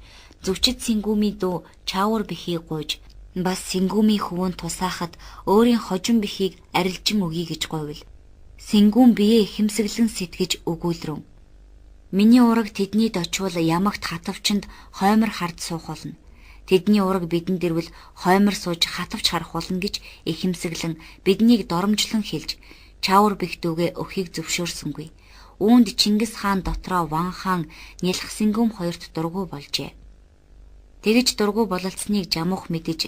зүвчид Сингүүмийн дүү Чаавар бихийг гуйж бас Сингүүмийн хөвөн тусаахад өөрийн хожим бихийг арилжин өгье гэж гуйвал. Сингүүм биеэ ихэмсэглэн сэтгэж өгүүлрэн. Миний ураг тэднийд очивол ямагт хатавчинд хоймор хард суух болно. Тэдний ураг бидэнд ирвэл хоймор сууж хатавч харах болно гэж ихэмсэглэн биднийг доромжлон хэлж Чаавар бих дүүгээ өхийг зөвшөөрсөнгүй. Үүнд Чингис хаан дотроо Ван хаан Нялх Сингүүм хоёрт дургүй болжээ. Тэгж дургүй бололцсныг Жамуух мэдэж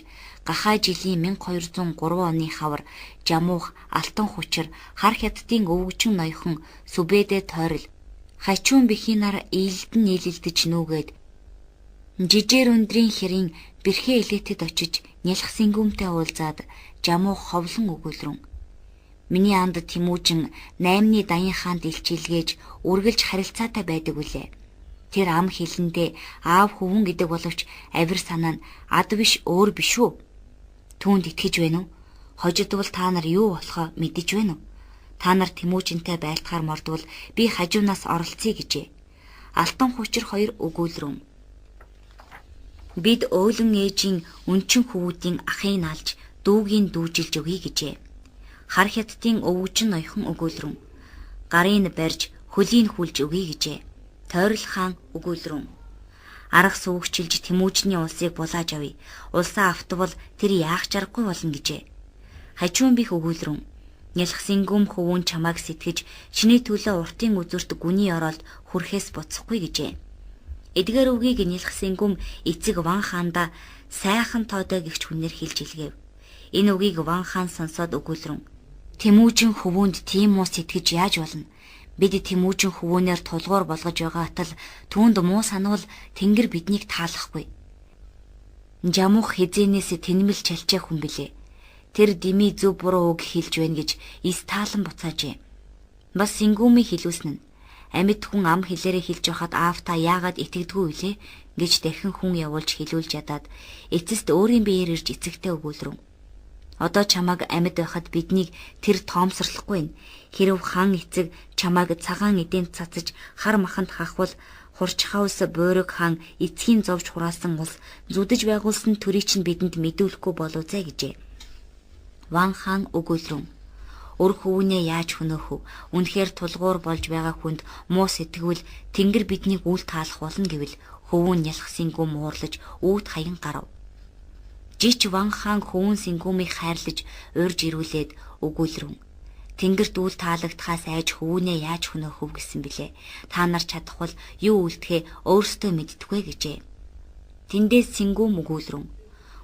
гахай жилийн 1203 оны хавар Жамуух Алтан хүчээр хар хятадын өвгөжин ноёхон Сүбэдэ тойрол хачуун бэхийн нар ийлдэн нийлэлдэж нүүгээд жижээр өндрийн хэрийн бэрхээ элетэд очиж Нялх Сингүүмтэй уулзаад Жамуух ховлон өгүүлрэн. Миний анд Тэмүүжин наймны даян хаанд илчилгээж үргэлж харилцаатай байдаг үлээ. Тэр ам хилэндээ аав хөвөн гэдэг боловч авир санаа нь ад биш өөр биш үү? Түүнд итгэж байна уу? Хожидвол та нар юу болохоо мэдэж байна уу? Та нар Тэмүүжинтэй байлтахаар мордвол би хажуунаас оролцъё гэжээ. Алтан хучир хоёр өгүүлрэн. Бид өөлөн ээжийн өнчин хөвүүдийн ахыг налж дүүгийн дүүжилж өгье гэжээ. Хар хятадын өвгөжин ноёхон өгүүлрэн. Гарын барьж хөлийг хүлж өгье гэжээ. Тойрол хаан өгүүлрэн. Арга сүүгчилж Тэмүүжний улсыг булааж авъя. Улсаа автвал тэр яах чаргагүй болно гэжээ. Хажуун бих өгүүлрэн. Нялхсингүм хөвүүн чамааг сэтгэж чиний төлөө уртын үзүүрт гүний оролд хүрэхээс буцахгүй гэжээ. Эдгээр үгийг Нялхсингүм эцэг Ван хаанда сайхан тоодой гэгч хүнээр хэлж илгээв. Энэ үгийг Ван хаан сонсоод өгүүлрэн. Тэмүүжин хөвүүнд тийм муу сэтгэж яаж болно? Бид Тэмүүжин хөвүүнээр тулгуур болгож байгаа атал түүнд муу санавал тэнгэр биднийг таалахгүй. Жамуух хизээнээс тэнмэл чалчаа хүн билээ. Тэр дими зөв буруу үг хэлж байна гэж ис таалан буцаажээ. Бас Сингүмийн хэлүүлсэн нь амьд хүн ам хэлээрээ хэлж байхад аав та яагаад итгэдэггүй вүлээ гэж дахин хүн явуулж хэлүүлж ядаад эцэст өөрийн биеэр ирж эцэгтэй өгүүлрэн. Одоо чамааг амьд байхад биднийг тэр тоомсорлохгүй нь. Хэрв хан эцэг чамааг цагаан эдэнд цацаж хар маханд хахвал Хурчхаус буйраг хаан эцгийн зовж хураасан улс зүдэж байгуулсан төрийг чинь бидэнд мэдүүлэхгүй болов зэ гэжээ. Ван хаан өгүүлрэн. Өр хөвүнээ яаж хөнөөх вэ? Үнэхээр тулгуур болж байгаа хүнд муу сэтгвэл тэнгэр биднийг үл таалах болно гэвэл хөвүүн нялхсингүү муурлаж үүд хаян гарав. Жич Ван хаан хөвүүн Сингүмийг хайрлаж урьж ирүүлээд өгүүлрэн. Тэнгэрт үл таалагдахаас айж хөвүүнээ яаж хөнөөх вэ гэсэн билээ. Та нар чадахвал юу үлдэхээ өөрсдөө мэдтгүй гэжээ. Тэндээс Сингүм өгүүлрэн.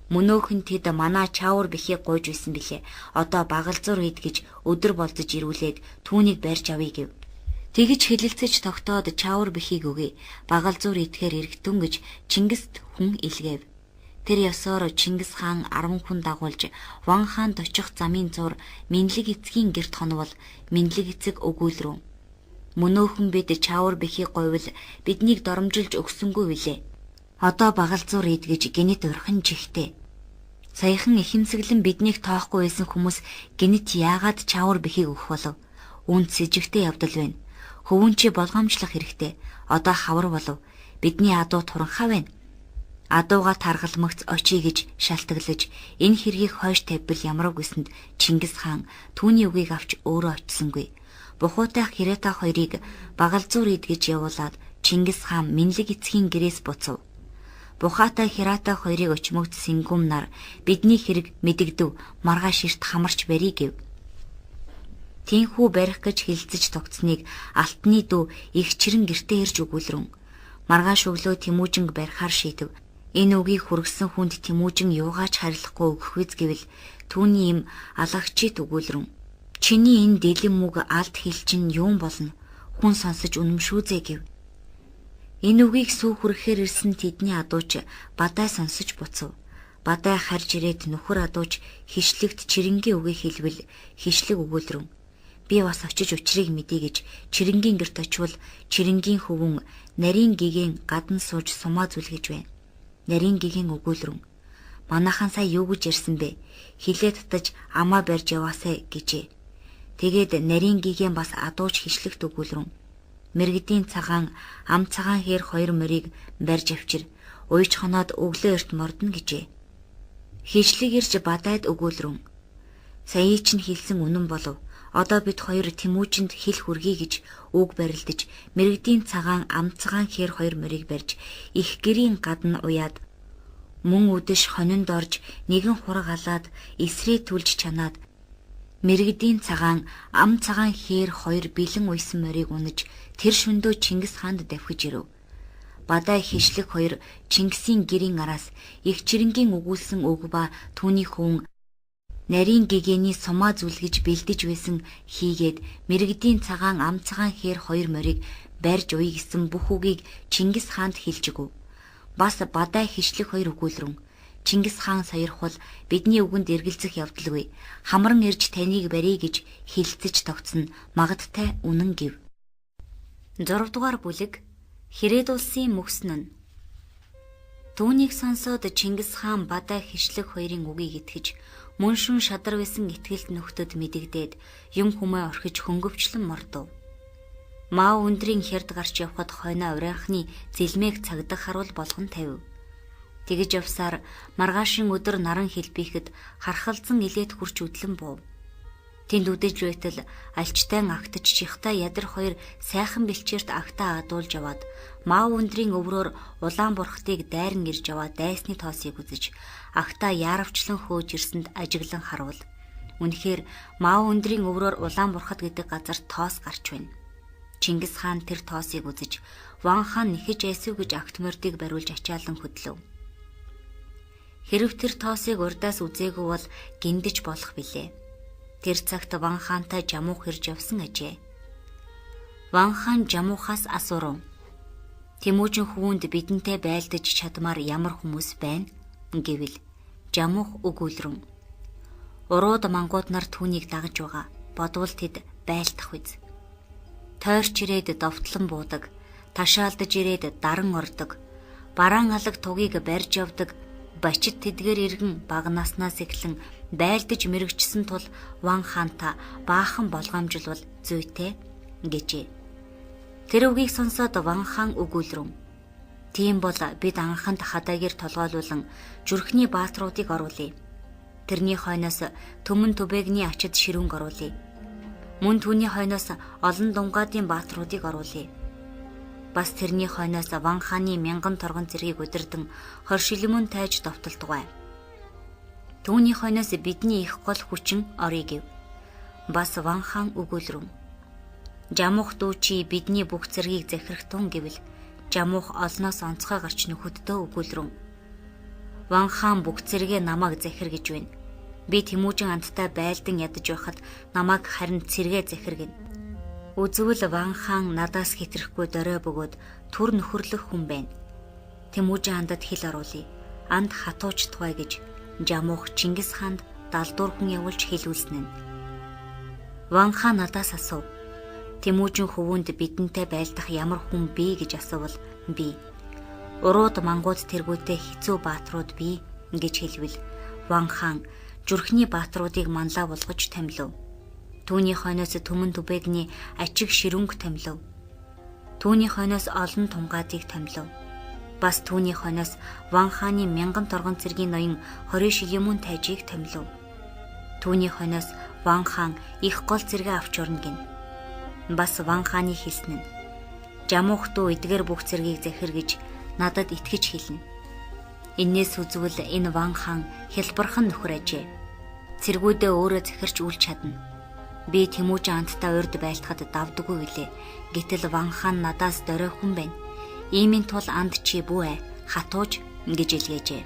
Мөнөөхөн тэд манай чаавар бэхийг гуйж байсан билээ. Одоо багалзуур ид гэж өдөр болзож ирүүлээд түүнийг барьж авъя гэв. Тэгж хэлэлцэж тогтоод чаавар бэхийг өгье. Багалзуур идэхээр эргэтэн гэж Чингист хүн илгээв. Тэр ёсоор Чингис хаан 10 хүн дагуулж Ван хаанд очих замын зур Минлэг эцгийн гэрт хонвол Минлэг эцэг өгүүлрүү. Мөнөөхөн бид чаавар бэхийг гуйвал биднийг доромжилж өгсөнгүй билээ. Одоо багалзуур ид гэж гинэт урхан чихтэй. Саяхан ихэмсэглэн биднийг тоохгүй байсан хүмүүс гинэт яагаад чаавар бэхийг өгөх болов? Үүнд сэжигтэй явдал байна. Хөвүүн чи болгоомжлох хэрэгтэй. Одоо хавар болов. Бидний адуу туранхай байна. Адууга таргалмагц очие гэж шалтгаглаж энэ хэргийг хойш тавьбал ямарв гэсэнд Чингис хаан түүний үгийг авч өөрөө очсонгүй. Бухуутай Хирата хоёрыг багалзуур ид гэж явуулаад Чингис хаан Минлэг эцгийн гэрээс буцав. Бухаатай Хирата хоёрыг очимогд Сингүм нар бидний хэрэг мэдэгдэв маргааш эрт хамарч барья гэв. Тинхүү барих гэж хэлцэж тогтсныг Алтны дүү их чирэн гэртээ ирж өгүүлрэн. Маргааш өглөө Тэмүүжинг барихаар шийдэв. Энэ үгийг хүргэсэн хүнд Тэмүүжин юугаач харилцахгүй өгөх үз гэвэл түүний им алагчит өгүүлрэн. Чиний энэ дэлэн мүг алд хэл чинь юун болно? Хүн сонсож үнэмшүүзээ гэв. Энэ үгийг сүү хүрэхээр ирсэн тэдний адууч Бадай сонсож буцав. Бадай харж ирээд нөхөр адууч хишлэгт чирэнгийн үгийг хэлвэл хишлэг өгүүлрэн. Би бас очиж учрыг мэдье гэж чирэнгийн гэрт очивол чирэнгийн хөвөн нарийн гигэн гадна сууж сумаа зүлгэж байна. Нарийн гигэн өгүүлрэн. Манайхан сая юу гэж ярьсан бэ? Хилээ татаж амаа барьж яваасай гэжээ. Тэгээд нарийн гигэн бас адууч хишлэгт өгүүлрэн. Мэргэдийн цагаан ам цагаан хээр хоёр морийг барьж авчир. Уйж хоноод өглөө эрт мордно гэжээ. Хишлэг ирж бадайд өгүүлрэн. Саяын чинь хэлсэн үнэн болов. Одоо бид хоёр Тэмүүжинд хэл хүргэе гэж үг барилдаж мэргэдийн цагаан ам цагаан хээр хоёр морийг барьж их гэрийн гадна уяад мөн үдэш хонинд орж нэгэн хураг алаад эсрээ түлж чанаад мэргэдийн цагаан ам цагаан хээр хоёр бэлэн уйсан морийг унаж тэр шөндөө Чингис хаанд давхиж ирэв. Бадай хишлэг хоёр Чингисийн гэрийн араас их чирэнгийн өгүүлсэн үг ба түүний хүн нарийн гэгэний сумаа зүлгэж бэлдэж байсан хийгээд мэргэдийн цагаан ам цагаан хээр хоёр морийг барьж уя гэсэн бүх үгийг Чингис хаанд хэлж өгөв. Бас Бадай хишлэг хоёр өгүүлрэн. Чингис хаан саярхвал бидний үгэнд эргэлзэх явдалгүй. Хамран ирж таныг барья гэж хэлцэж тогтсон магадтай үнэн гэв. 6 дугаар бүлэг Хэрээд улсын мөксөн нь. Түүнийг сонсоод Чингис хаан Бадай хишлэг хоёрын үгийг итгэж мөн шүн шадар байсан итгэлд нөхдөд мэдэгдээд юм хүмээ орхиж хөнгөвчлөн мордов. Мао өндрийн хярд гарч явхад хойноо урайхны зэлмээг цагдах харуул болгон тавив. Тэгэж явсаар маргаашин өдөр наран хэлбийхэд хархалзан илээд хурч үдлэн буув. Тэнд үдэж байтал альчтайн агтаж чихтай ядар хоёр сайхан бэлчээрт агтаа адуулж яваад Мао өндрийн өврөөр улаан бурхтыг дайран ирж яваа дайсны тоосыг үзэж агтаа яаравчлан хөөж ирсэнд ажиглан харуул. Үнэхээр Мао өндрийн өврөөр улаан бурхат гэдэг газар тоос гарч байна. Чингис хаан тэр тоосыг үзэж Ван хаан нэхэж айсв гэж агт мордыг бариулж ачаалан хөдлөв. Хэрв тэр тоосыг урдаас үзээгүй бол гиндэж болох билээ. Тэр цагт Ван хаантай Жамуух ирж явсан ажээ. Ван хаан Жамуухаас асуурав. Тэмүүжин хөвөнд бидэнтэй байлдаж чадмаар ямар хүмүүс байна гэвэл Жамуух өгүүлрэн. Урууд мангууд нар түүнийг дагаж байгаа. Бодвол тэд байлдах биз. Тойрч ирээд довтлон буудаг, ташаалдаж ирээд даран ордог, бараан алаг тугийг барьж явдаг. Бачид тэдгээр иргэн бага наснаас эхлэн байлдаж мэрэгчсэн тул Ван хаанта баахан болгоомжилвал зүйтэй гэжээ. Тэр үгийг сонсоод Ван хаан өгүүлрэн. Тийм бол бид анханд хадаагэр толгойлуулан зүрхний баатруудыг оруулъя. Тэрний хойноос Төмөн Түбэгний ачид ширүүнг оруулъя. Мөн түүний хойноос олон дунгаадын баатруудыг оруулъя. Бас тэрний хойноос Ван хааны мянган торгон зэргийг удирдан хоршилмөн тайж довтолдгой. Түүний хойноос бидний их гол хүчин орё гэв. Бас Ван хаан өгүүлрэн. Жамуух дүү чи бидний бүх зэргийг захирах тун гэвэл Жамуух олноос онцгой гарч нөхөддөө өгүүлрэн. Ван хаан бүх зэрэгээ намайг захир гэж байна. Би Тэмүүжин андтай байлдан ядаж байхад намайг харин цэргээ захир гэнэ. Үзвэл Ван хаан надаас хэтрэхгүй дорой бөгөөд түр нөхөрлөх хүн байна. Тэмүүжин андад хил оруулъя. Анд хатуучдгай гэж Жамуух Чингис хаанд далдуур хүн явуулж хэлүүлсэн нь. Ван хаан надаас асуув. Тэмүүжин хөвүүнд бидэнтэй байлдах ямар хүн бий гэж асуувал би урууд мангууд тэргүүтээ хэцүү баатрууд бий гэж хэлвэл Ван хаан зүрхний баатруудыг манлаа болгож томилов. Түүний хойноос Төмөн Түбэгний ачиг ширүнг томилов. Түүний хойноос олон тунгаадыг томилов. Бас түүний хойноос Ван хааны мянган торгон цэргийн ноён 20 шилэмүн тайжийг томилов. Түүний хойноос Ван хаан их гол цэргээ авч орно гин. Бас Ван хааны хэлсэн нь Жамуух дүү эдгээр бүх цэргийг захир гэж надад итгэж хэлнэ. Эннээс үзвэл энэ Ван хаан хялбархан нөхөр ажээ. Цэргүүдээ өөрөө захирч үлж чадна. Би Тэмүүжин андтай урд байлдахад давдаггүй билээ. Гэтэл Ван хаан надаас дорой хүн байна. Иймийн тул анд чи бүү ээ хатууж гэж илгээжээ.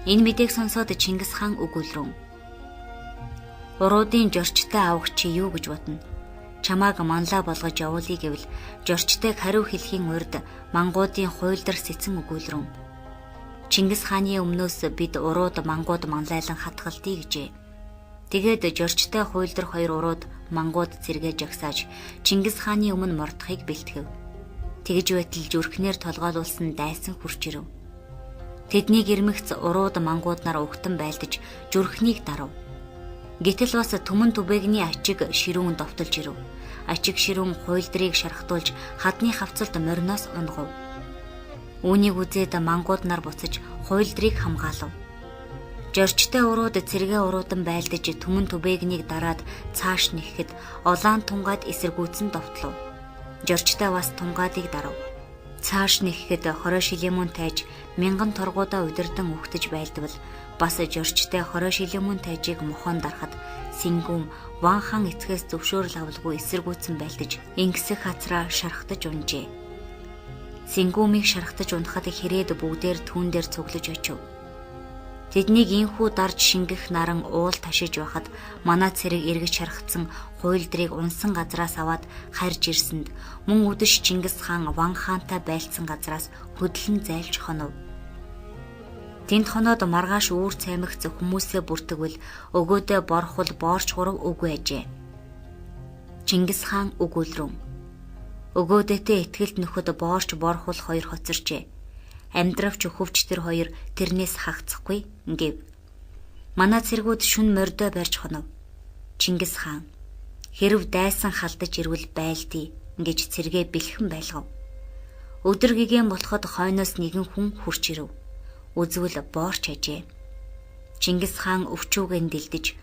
Энэ мэдээг сонсоод Чингис хаан өгүүлрэн. Уруудын жорчтой авах чи юу гэж бодно? Чамааг манлаа болгож явуулъя гэвэл жорчтойг хариу хэлхийн урд мангуудын хуйлдар сэцэн өгүүлрэн. Чингис хааны өмнөөс бид урууд мангууд манлайлан хатгалдъя гэжээ. Тэгээд жорчтой хуйлдар хоёр урууд мангууд цэргээ жагсааж Чингис хааны өмнө мордохыг бэлтгэв. Тэгж байтал зүрхнээр толгойлуулсан дайсан хурч ирэв. Тэднийг ирмэгц урууд мангууд нар угтан байлдаж зүрхнийг дарав. Гэтэл бас Төмөн Түбэгний ачиг ширүүн довтолж ирэв. Ачиг ширүүн хуйлдрыг шархтуулж хадны хавцалд мориноос унгав. Үүнийг үзээд мангууд нар буцаж хуйлдрыг хамгаалав. Жорчтой урууд цэргээ уруудан байлдаж Төмөн Түбэгнийг дараад цааш нэхэхэд олаан тунгаад эсэргүүцэн довтлов. Жорчтой бас тунгаадыг дарав. Цааш нэхэхэд хорой шилэмүн тайж мянган торгуудаа удирдан үхтэж байлдвал бас жорчтой хорой шилэмүн тайжийг мохон дарахад Сэнгүүм Ван хаан эцгээс зөвшөөрөл авалгүй эсэргүүцэн байлдаж ингэсэх хацраа шархтаж унжээ. Сэнгүүмийг шархтаж унахад хэрээд бүгдээр түүн дээр цуглаж очив. Тэднийг инхүү дарж шингэх наран уул ташиж байхад манай цэрэг эргэж шархтсан хуйлдрыг унсан газраас аваад харж ирсэнд мөн үдэш Чингис хаан Ван хаантай байлцсан газраас хөдлөн зайлж хонов. Тэнд хоноод маргааш үүр цаймагц хүмүүсээ бүртгвэл өгөөдөө борхол боорч гурав үгүй ажээ. Чингис хаан өгүүлрэн. Өгөөдөөтэй итгэлт нөхөд боорч борхул хоёр хоцорчээ. Амьдравч өхөвч тэр хоёр тэрнээс хагцахгүй гэв. Манай цэргүүд шүн мордой барьж хонов. Чингис хаан хэрв дайсан халдаж ирвэл байлдий гэж цэргээ бэлхэн байлгав. Өдөр гигэн болоход хойноос нэгэн хүн хурч ирэв. Үзвэл боорч ажээ. Чингис хаан өвчүүгэн дэлдэж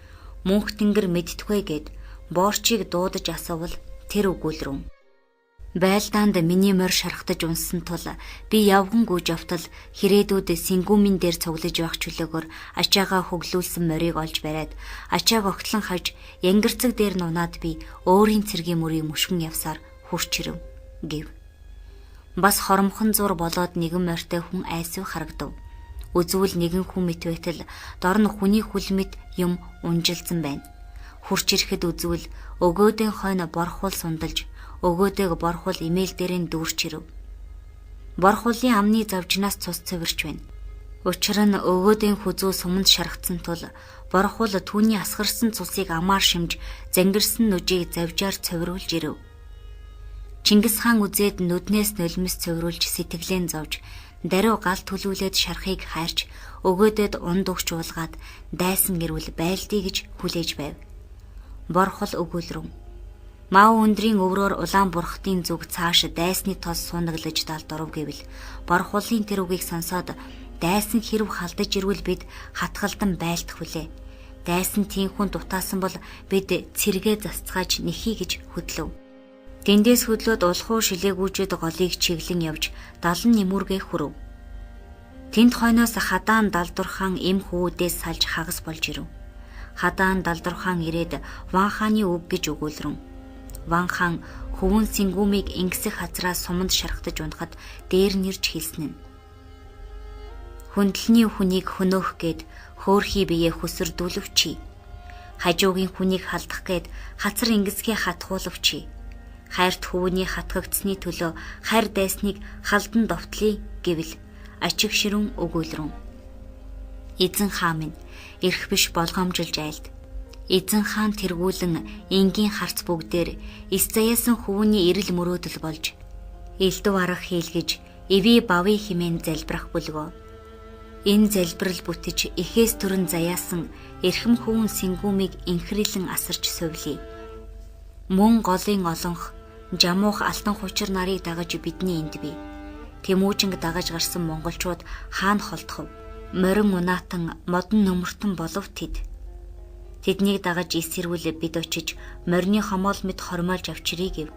мөнх тэнгэр мэдтгүй гэд боорчийг дуудаж асуувал тэр өгүүлрэн. Байлдаанд миний морь шархтаж унсан тул би явган гүйж явтал хэрээдүүд сэнгүүмийн дээр цуглаж явах чөлөөгөөр ачаагаа хөглүүлсэн морийг олж бариад ачааг огтлон хаж янгирцэг дээр нунаад би өөрийн цэргийн мөрийг мөшгөн явсаар хурч ирэв гэв. Бас хоромхон зур болоод нэгэн морьтой хүн айсв харагдав. Үзвэл нэгэн хүн мэт байтал дор нь хүний хүл мэт юм унжилсан байна. Хурч ирэхэд үзвэл өгөөдийн хойно борхуул сундалж өгөөдөг борхул имэйл дээрээ дүүрч ирэв. Борхулын амны завжнаас цус цэвэрч байна. Учир нь өгөөдийн хүзүү суманд шаргацсан тул борхул түүний асгарсан цусыг амаар шимж зангирсан нүжийг завжаар цовруулж ирэв. Чингис хаан үзээд нүднээс нулимс цовруулж сэтгэлэн зовж даруй гал төлүүлээд шархыг хайрч өгөөдөд унд өгч уулгаад дайсан гэрвэл байлдий гэж хүлээж байв. Борхол өгөөлрөн. Маа өндрийн өврөөр улаан бурхтын зүг цааш дайсны тос суунаглаж далд оров гэвэл борхулын тэр үгийг сонсоод дайсан хэрв халдаж ирвэл бид хатгалдан байлдах хүлээ. Дайсан тийхүн дутаасан бол бид цэргээ засцгааж нэхий гэж хөдлөв. Тэндээс хөдлөөд улхуу шилээгүүжид голыг чиглэн явж далан нэмүүргээ хүрв. Тэнд хойноос хадаан далдурхан эм хүүдээс салж хагас болж ирэв. Хадаан далдурхан ирээд Ван хааны үг гэж өгүүлрэн. Ван хаан хөвөн сэнгүүмийг ингэсэх хазраа суманд шархтаж унахад дээр нэрж хэлсэн нь. Хүндлэний хүнийг хөнөөх гээд хөөхий бие хөсөрдүүлвчи. Хажуугийн хүнийг халдах гээд хацар ингэсгээ хатгуулвчи. Хайрт хөвөний хатгагдсны төлөө хайр дайсныг халдан довтлъя гэвэл ачиг ширүүн өгөөлрөн. Эзэн хаан минь эрх биш болгоомжилж айлд. Эзэн хаан тэргүүлэн энгийн харц бүгдээр эс заяасан хөвөний эрэл мөрөөдөл болж элдв арга хийлгэж эви бавын химэн залбирах бүлгөө. Энэ залбирал бүтэж эхээс төрөн заяасан эрхэм хөвөн сэнгүүмийг инхрийлэн асарч сувлий. Мөн голын олонх жамуух алтан хучир нарыг дагаж бидний энд бий. Тэмүүжинг дагаж гарсан монголчууд хаана холдохов? Морин унаатан модон нөмөртөн болов тэд. Тэднийг дагаж ис хэрвэл бид очиж морины хомоол мэд хормойлж авчирыг гэв.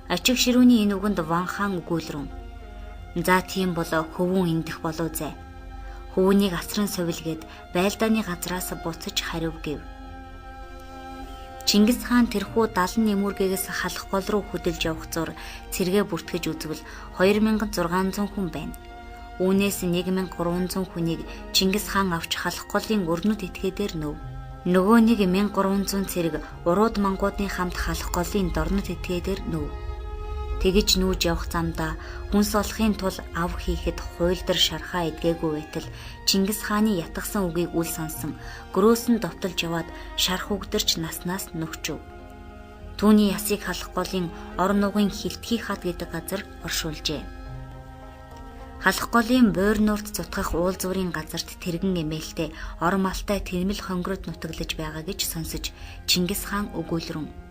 Ачиг ширүүний энэ үгэнд Ван хаан өгүүлрэн. За тийм бол хөвүүн эндэх болов зай. Хөвүүнийг асран сувилгээд байлдааны газраас буцаж хариу гэв. Чингис хаан тэрхүү 70 нэмүүргээс халах гол руу хөдөлж явах зур цэргээ бүртгэж үзвэл 2600 хүн байна. Үүнээс 1300 хүнийг Чингис хаан авч халах голын өрнөд этгээдээр нөв. Нөгөө нэг 1300 цэрэг урууд мангуудын хамт халах голын дорнод этгээдээр нөв. Тэгэж нүүж явах замдаа хүнс олохын тул ав хийхэд хуйлдар шархаа эдгээгүй байтал Чингис хааны ятгсан үгийг үл сонсон гөрөөсөн довтолж яваад шарх үгдэрч наснаас нөхчөв. Түүний ясыг халах голын орон нуугын хилтгий хад гэдэг газар оршуулжээ. Халах голын буйр нуурт зутгах уул зүрийн газарт тэргэн эмээлтэй ор малтай тэнмэл хонгород нутаглаж байгаа гэж сонсож Чингис хаан өгүүлрэн.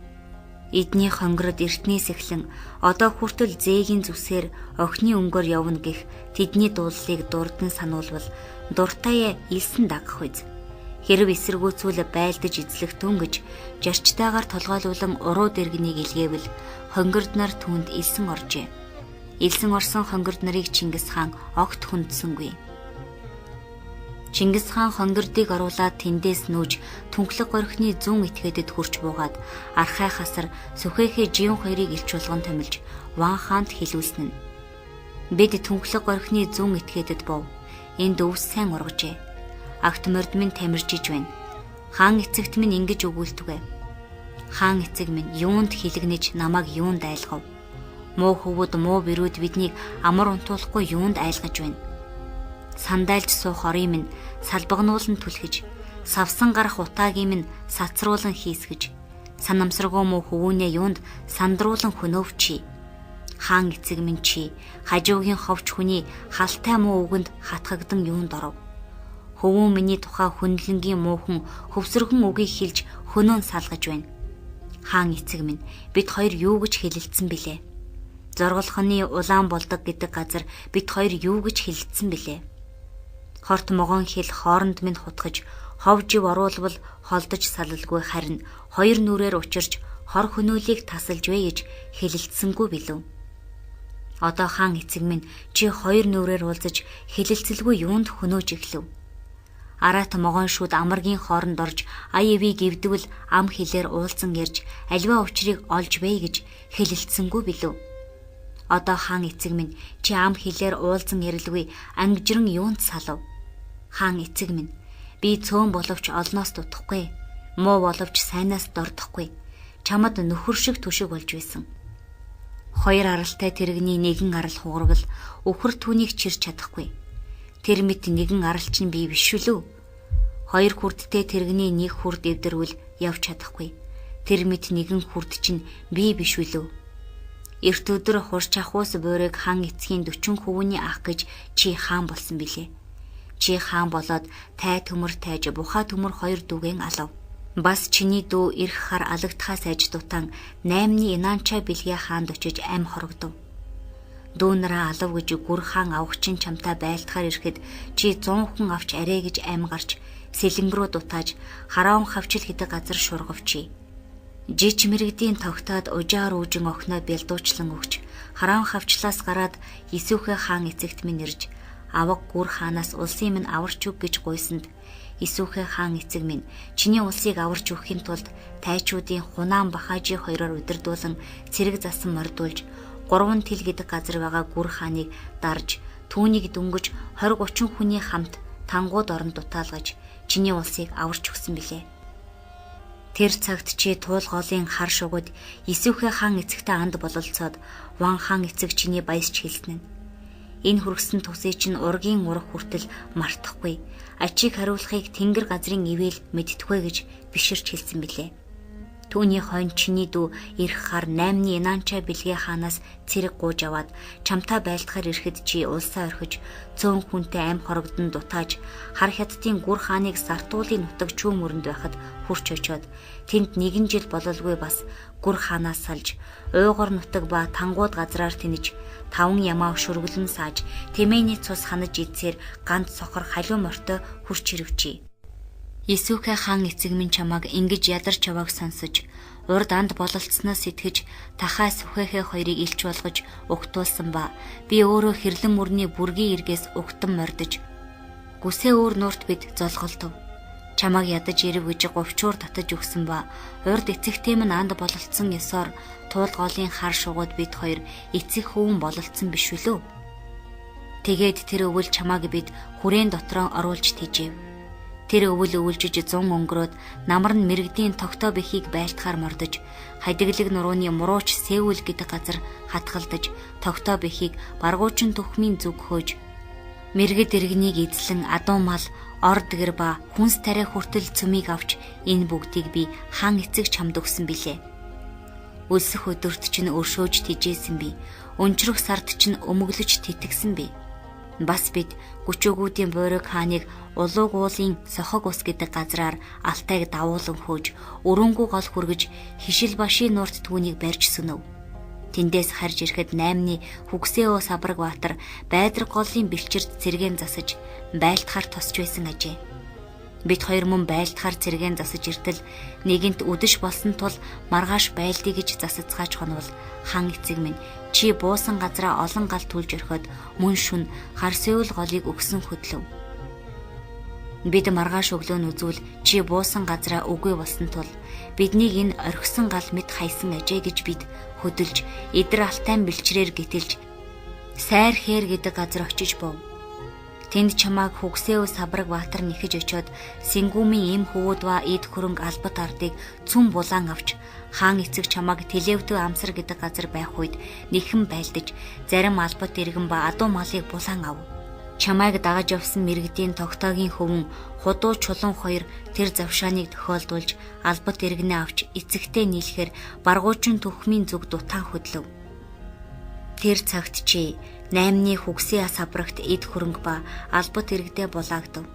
Эдний хонгород эртнээс эхлэн одоо хүртэл зээгийн зүсээр охины өнгөөр явна гэх тэдний дуулалыг дурдан сануулвал дуртай илсэн дагах үз. Хэрв эсэргүүцвэл байлдаж эзлэх түн гэж жарчтайгаар толгойлуулан уруу дэргэнийг илгээвэл хонгорд нар түүнд илсэн оржээ. Илсэн орсон хонгорд нарыг Чингис хаан огт хүндсэнгүй. Чингис хаан хонгордыг оруулаад тэндээс нүүж түнхлэг горхины зүүн этгээдэд хурч буугаад архай хасар Сүхэхэ Жин хоёрыг илч болгон томилж Ван хаанд хэлүүлсэн нь. Бид түнхлэг горхины зүүн этгээдэд бов. Энд өвс сайн ургажээ. Агт морд минь тамиржиж байна. Хаан эцэгт минь ингэж өгүүлтүгэ. Хаан эцэг минь юунд хилэгнэж намайг юунд айлгав? Муу хөвүүд муу бэрүүд биднийг амар унтуулахгүй юунд айлгаж байна? Сандайлж суух орын минь салбагнуулан түлхэж, савсан гарах утаагийн минь сацруулан хийсгэж, санамсаргуу муу хөвүүнээ юунд сандруулан хөнөөвчий. Хаан эцэг минь чи хажуугийн ховч хүний халтай муу үгэнд хатгагдан юунд оров? Хөвүүн миний тухай хөндлөнгийн муухан хөвсөргөн үгийг хэлж хөнөөн салгаж байна. Хаан эцэг минь бид хоёр юу гэж хэлэлцсэн билээ? Зорголхоны улаан болдог гэдэг газар бид хоёр юу гэж хэлэлцсэн билээ? Хорт могоон хэл хооронд минь хутгаж хов жив оруулвал холдож салалгүй харин хоёр нүрээр учирч хор хөнөөлийг тасалж вэ гэж хэлэлцсэнгүй билүү? Одоо хаан эцэг минь чи хоёр нүрээр уулзаж хэлэлцэлгүй юунд хөнөөж эхлэв? Араат могоон шүд амаргийн хооронд орж ая эвийг эвдвэл ам хилээр уулзан ярьж аливаа учрыг олж бэй гэж хэлэлцсэнгүй билүү? Одоо хаан эцэг минь чи ам хилээр уулзан ярилгүй ангижран юунд салав? Хаан эцэг минь би цөөн боловч олноос дутахгүй, муу боловч сайнаас дордохгүй. Чамд нөхөр шиг түшиг болж байсан. Хоёр аралтай тэрэгний нэгэн арал хугарвал үхэр түүнийг чирч чадахгүй. Тэр мэт нэгэн арал чинь би биш үлээ. Хоёр хүрдтэй тэрэгний нэг хүрд эвдэрвэл явж чадахгүй. Тэр мэт нэгэн хүрд чинь би биш үлээ. Эрт өдөр хурц чахуус буурыг хан эцгийн 40 хувийн ах гэж чи хаан болсон билээ. Чи хаан болоод тай төмөр тайж бухаа төмөр хоёр дүүгэн алав. Бас чиний дүү ирэх хар алагдахаас аж дутан 8-ны Инанча бэлгээ хаанд очиж ам хорогдов. Дүү нараа алав гэж гүр хаан авахчин чамтай байлдахаар ирэхэд чи 100 хүн авч арай гэж ам гарч сэлэнг рүү дутааж хараун хавчил гэдэг газар шургавчи. Жич мэрэгдийн тогтоод ужаар үүжин охиноо бэлдуучлан өгч хараун хавчлаас гараад Есүхэ хаан эцэгт минь ирж аваг гүр хаанаас улсын минь аварч өг гэж гуйсанд Исүүхэ хаан эцэг минь чиний улсыг аварч өгөхийн тулд тайчуудын Хунаан Бахажи хоёроор удирдуулан цэрэг засан мордуулж 3 тэл гэдэг газар байгаа гүр хааныг дарж түүнийг дөнгөж 20 30 хүний хамт тангууд оронд дутаалгаж чиний улсыг аварч өгсөн билээ. Тэр цагт чи туул голын хар шугад Исүүхэ хаан эцэгтэй анд бололцоод Ван хаан эцэг чиний баясч хэлсэн нь. Энэ хүргэсэн тусыг чинь ургийн урах хүртэл мартахгүй. Ачийг хариулахыг тэнгэр газрын ивэл мэдтгүй гэж биширч хэлсэн билээ. Түүний хойно чиний дүү ирэх хар 8-ны Инанча бэлгээ хаанаас цэрэг гууж аваад чамтай байлдахаар ирэхэд чи улсаа орхиж цөөн хүнтэй ам хорогдон дутааж хар хятадын гүр хааныг Сартуулын нутаг чүүм өрөнд байхад хурч очоод тэнд нэгэн жил бололгүй бас гүр хаанаас салж уйгар нутаг ба тангууд газраар тэнэж таван ямаа шүрглэн сааж тэмээний цус ханаж идсээр ганц сохор халиу мортой хурч ирэвчээ. Есүхэ хаан эцэг минь чамааг ингэж ядарч явааг сонсож урд анд бололцсноос сэтгэж тахаа сүхэхэ хоёрыг илч болгож угтуулсан ба би өөрөө хэрлэн мөрний бүргийн эргээс угтан мордож гүсээ өөр нуурт бид золголтов. Чамааг ядаж ирэв гэж говчуур татаж өгсөн ба урд эцэгтэй минь анд бололцсон ёсоор туул голын хар шугууд бид хоёр эцэг хүүн бололцсон биш үлээ. Тэгээд тэр өвөл чамааг бид хүрээн дотроо оруулж тэжээв. Тэр өвөл өвөлжиж 100 өнгөрөөд намар нь мэрэгдийн тогтоо бэхийг байлтахаар мордож хадиглаг нурууны мурууч Сэвүүл гэдэг газар хатгалдаж тогтоо бэхийг баргуучин төхмийн зүг хөөж мэргэд иргэнийг эзлэн адуу мал орд гэр ба хүнс тариа хүртэл цөмийг авч энэ бүгдийг би хаан эцэг чамд өгсөн билээ. Өлсөх өдөрт чинь өршөөж тижээсэн би, өнчрөх сард чинь өмөглөж тэтгсэн би. Бас бид гүчөөгүүдийн буйраг хааныг Улууг уулын Сохог ус гэдэг газраар алтайг давуулан хөөж өрөнгүү гол хүргэж хишил башийн нуурт түүнийг барьж сөнөв. Тэндээс харж ирэхэд 8-ны Хүгсээо Сабраг Баатар Байдраг голын бэлчирд цэргэн засаж байлдахаар тосч байсан ажээ. Бид хоёр мөн байлдахаар цэргэн засаж иртэл нэгэнт үдэш болсон тул маргааш байлдъя гэж засацгааж хонвол хан эцэг минь чи буусан газраа олон гал түлж орхиод мөн шүн харсэвэл голыг өгсөн хөдлөв. Бид маргааш өглөө нь үзвэл чи буусан газраа үгүй болсон тул биднийг энэ орхисон гал мэд хайсан ажээ гэж бид хөдөлж эдэр алтайн бэлчрээр гэтэлж сайр хээр гэдэг газар очиж був. Тэнд чамааг Хүгсээв Сабраг Баатар нэхэж очиод Сэнгүүмийн эм хөвүүд ба эд хөрөнгө албат ардыг цүм булаан авч хаан эцэг чамааг Тэлэвдүү амсар гэдэг газар байх үед нэхэн байлдаж зарим албат иргэн ба адуу малыг булаан ав. Чамайг дагаж явсан мэрэгдийн тогтоогийн хөвөн худуу чулуун хоёр тэр завшааныг тохиолдуулж албат иргэнээ авч эцэгтэй нийлэхээр баргуучин төхмийн зүг дутаан хөдлөв. Тэр цагт чи 8-ны хөгсийн ас хабрагт эд хөрөнгө ба албат иргэдээ булаагдав.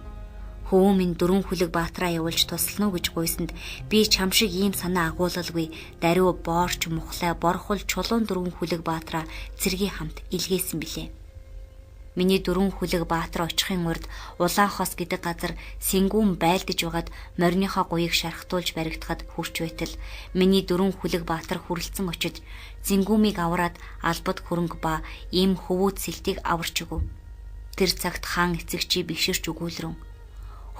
Хөвөө минь 4 хүлэг баатраа явуулж туслана уу гэж гуйсанд би чам шиг ийм санаа агуулалгүй даруй боорч мухлай борхол чулуун 4 хүлэг баатраа цэргийн хамт илгээсэн билээ. Миний 4 хүлэг баатар очихын урд Улаан хос гэдэг газар сэнгүүн байлдаж байгаад мориныхоо гуйыг шархтуулж баригдахад хүрч байтал миний 4 хүлэг баатар хүрэлцэн очиж зэнгүүмийг авраад албад хөрөнгө ба ийм хөвүүд сэлтийг аварч өгөв. Тэр цагт хаан эцэг чи биширч өгүүлрэн.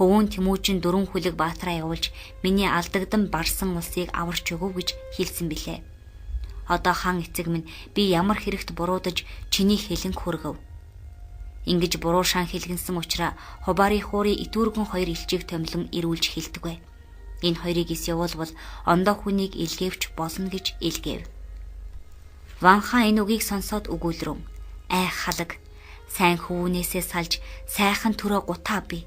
Хөвүүн Тэмүүжин 4 хүлэг баатраа явуулж миний алдагдан барсан улсыг аварч өгөв гэж хэлсэн билээ. Одоо хаан эцэг минь би ямар хэрэгт буруудаж чиний хэлэнг хүргэв. Ингэж буруу шан хэлгэнсэн учраас Хубари хуурын итүүргэн хоёр элчийг томилон ирүүлж хэлдэгвэ. Энэ хоёрыг ис явуулвал ондоо хүнийг илгээвч болно гэж илгээв. Ван хаан энэ үгийг сонсоод өгүүлрэн. Ай халаг, сайн хөвүүнээсээ салж сайхан төрөө гутаа би.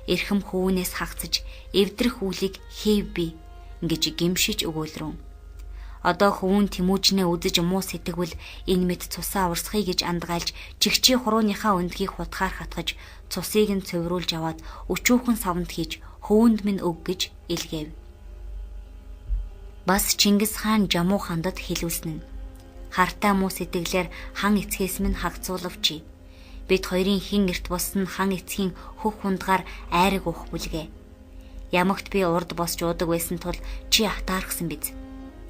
Эрхэм хөвүүнээс хагцаж эвдрэх үлийг хийв би гэж гимшиж өгүүлрэн. Одоо хөвүүн Тэмүүжнээ үзэж муу сэтгэвэл энэ мэд цусаа урсхий гэж андгайлж чигчийн хурууныхаа өндгийг хутгаар хатгаж цусыг нь цувруулж аваад өчүүхэн савнд хийж хөвүүнд минь өг гэж илгээв. Бас Чингис хаан Жамуу хандад хэлүүлсэн нь. Хартай муу сэтгэлээр хан эцгээс минь хагцуулавчи. Бид хоёрын хин эрт болсон хан эцгийн хөх хундгаар айраг уух бүлгээ. Ямагт би урд босч уудаг байсан тул чи атаархсан биз.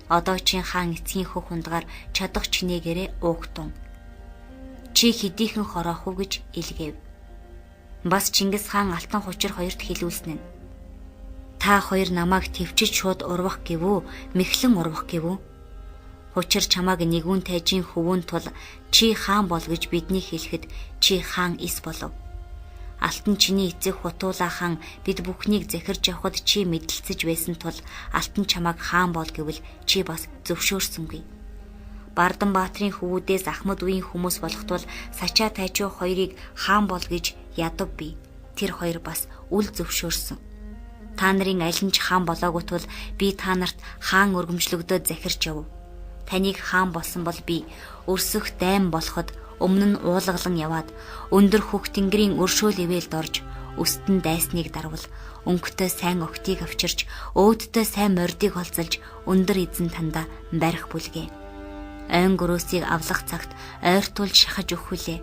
Одоо чи хаан эцгийн хөх хундгаар чадах чинээгээрээ уугтун. Чи хэдийхэн хороох уу гэж илгээв. Бас Чингис хаан Алтан хучир хоёрт хэлүүлсэн нь. Та хоёр намайг төвчж шууд урвах гэвүү, мэхлэн урвах гэвүү? Хучир чамааг нэгүн тайжийн хөвүүн тул чи хаан бол гэж бидний хэлэхэд чи хаан ис болов. Алтан чиний эцэг Хутуула хаан бид бүхнийг захирч явхад чи мэдлэлцэж байсан тул Алтан чамааг хаан бол гэвэл чи бас зөвшөөрсөнгүй. Бардан баатрын хөвүүдээс Ахмад үеийн хүмүүс болох тул Сачаа тайчуу хоёрыг хаан бол гэж ядав би. Тэр хоёр бас үл зөвшөөрсөн. Та нарын аль нь ч хаан болоогүй тул би та нарт хаан өргөмжлөгдөө захирч яв. Таныг хаан болсон бол би өрсөх дайм болоход өмнө нь уулгалан яваад өндөр хөх тэнгэрийн өршөөл ивэлд орж өстөн дайсныг дарвал өнгөтэй сайн огтыг авчирч өөдтэй сайн мордыг олзолж өндөр эзэн танда барих бүлгээ. Ойн гөрөөсийг авлах цагт ойртуулж шахаж өгөх хүлээ.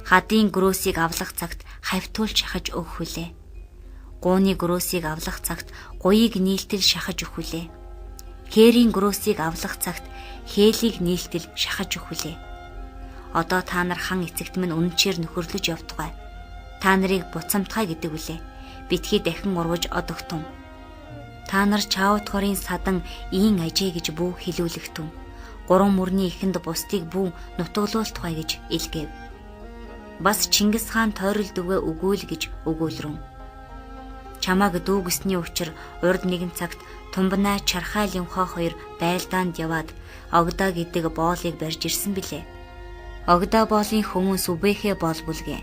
Хадын гөрөөсийг авлах цагт хавьтуулж шахаж өгөх хүлээ. Гууны гөрөөсийг авлах цагт гуйыг нийлтэл шахаж өгөх хүлээ. Хээрийн гөрөөсийг авлах цагт хээлийг нийлтэл шахаж өгөх хүлээ. Одоо та нар хан эцэгт минь үнэнчээр нөхөрлөж явтугай. Та нарыг буцамтгай гэдэг үлээ. Битгий дахин урвж одогтун. Та нар Чаутгорын садан ийн ажээ гэж бүү хилүүлэгтэн. 3 мөрний эхэнд бусдыг бүү нутаглуултугай гэж илгээв. Бас Чингис хаан тойрол дүгэ өгөөл гэж өгөөлрөн. Чамааг дүүгэсний учир урд нэгэн цагт Тумбнаа Чархайл Юмхаа хоёр байлдаанд яваад Огдаа гэдэг боолыг барьж ирсэн билээ. Огдаа боолын хүмүүн Сүбэхэ боол бүлгээ.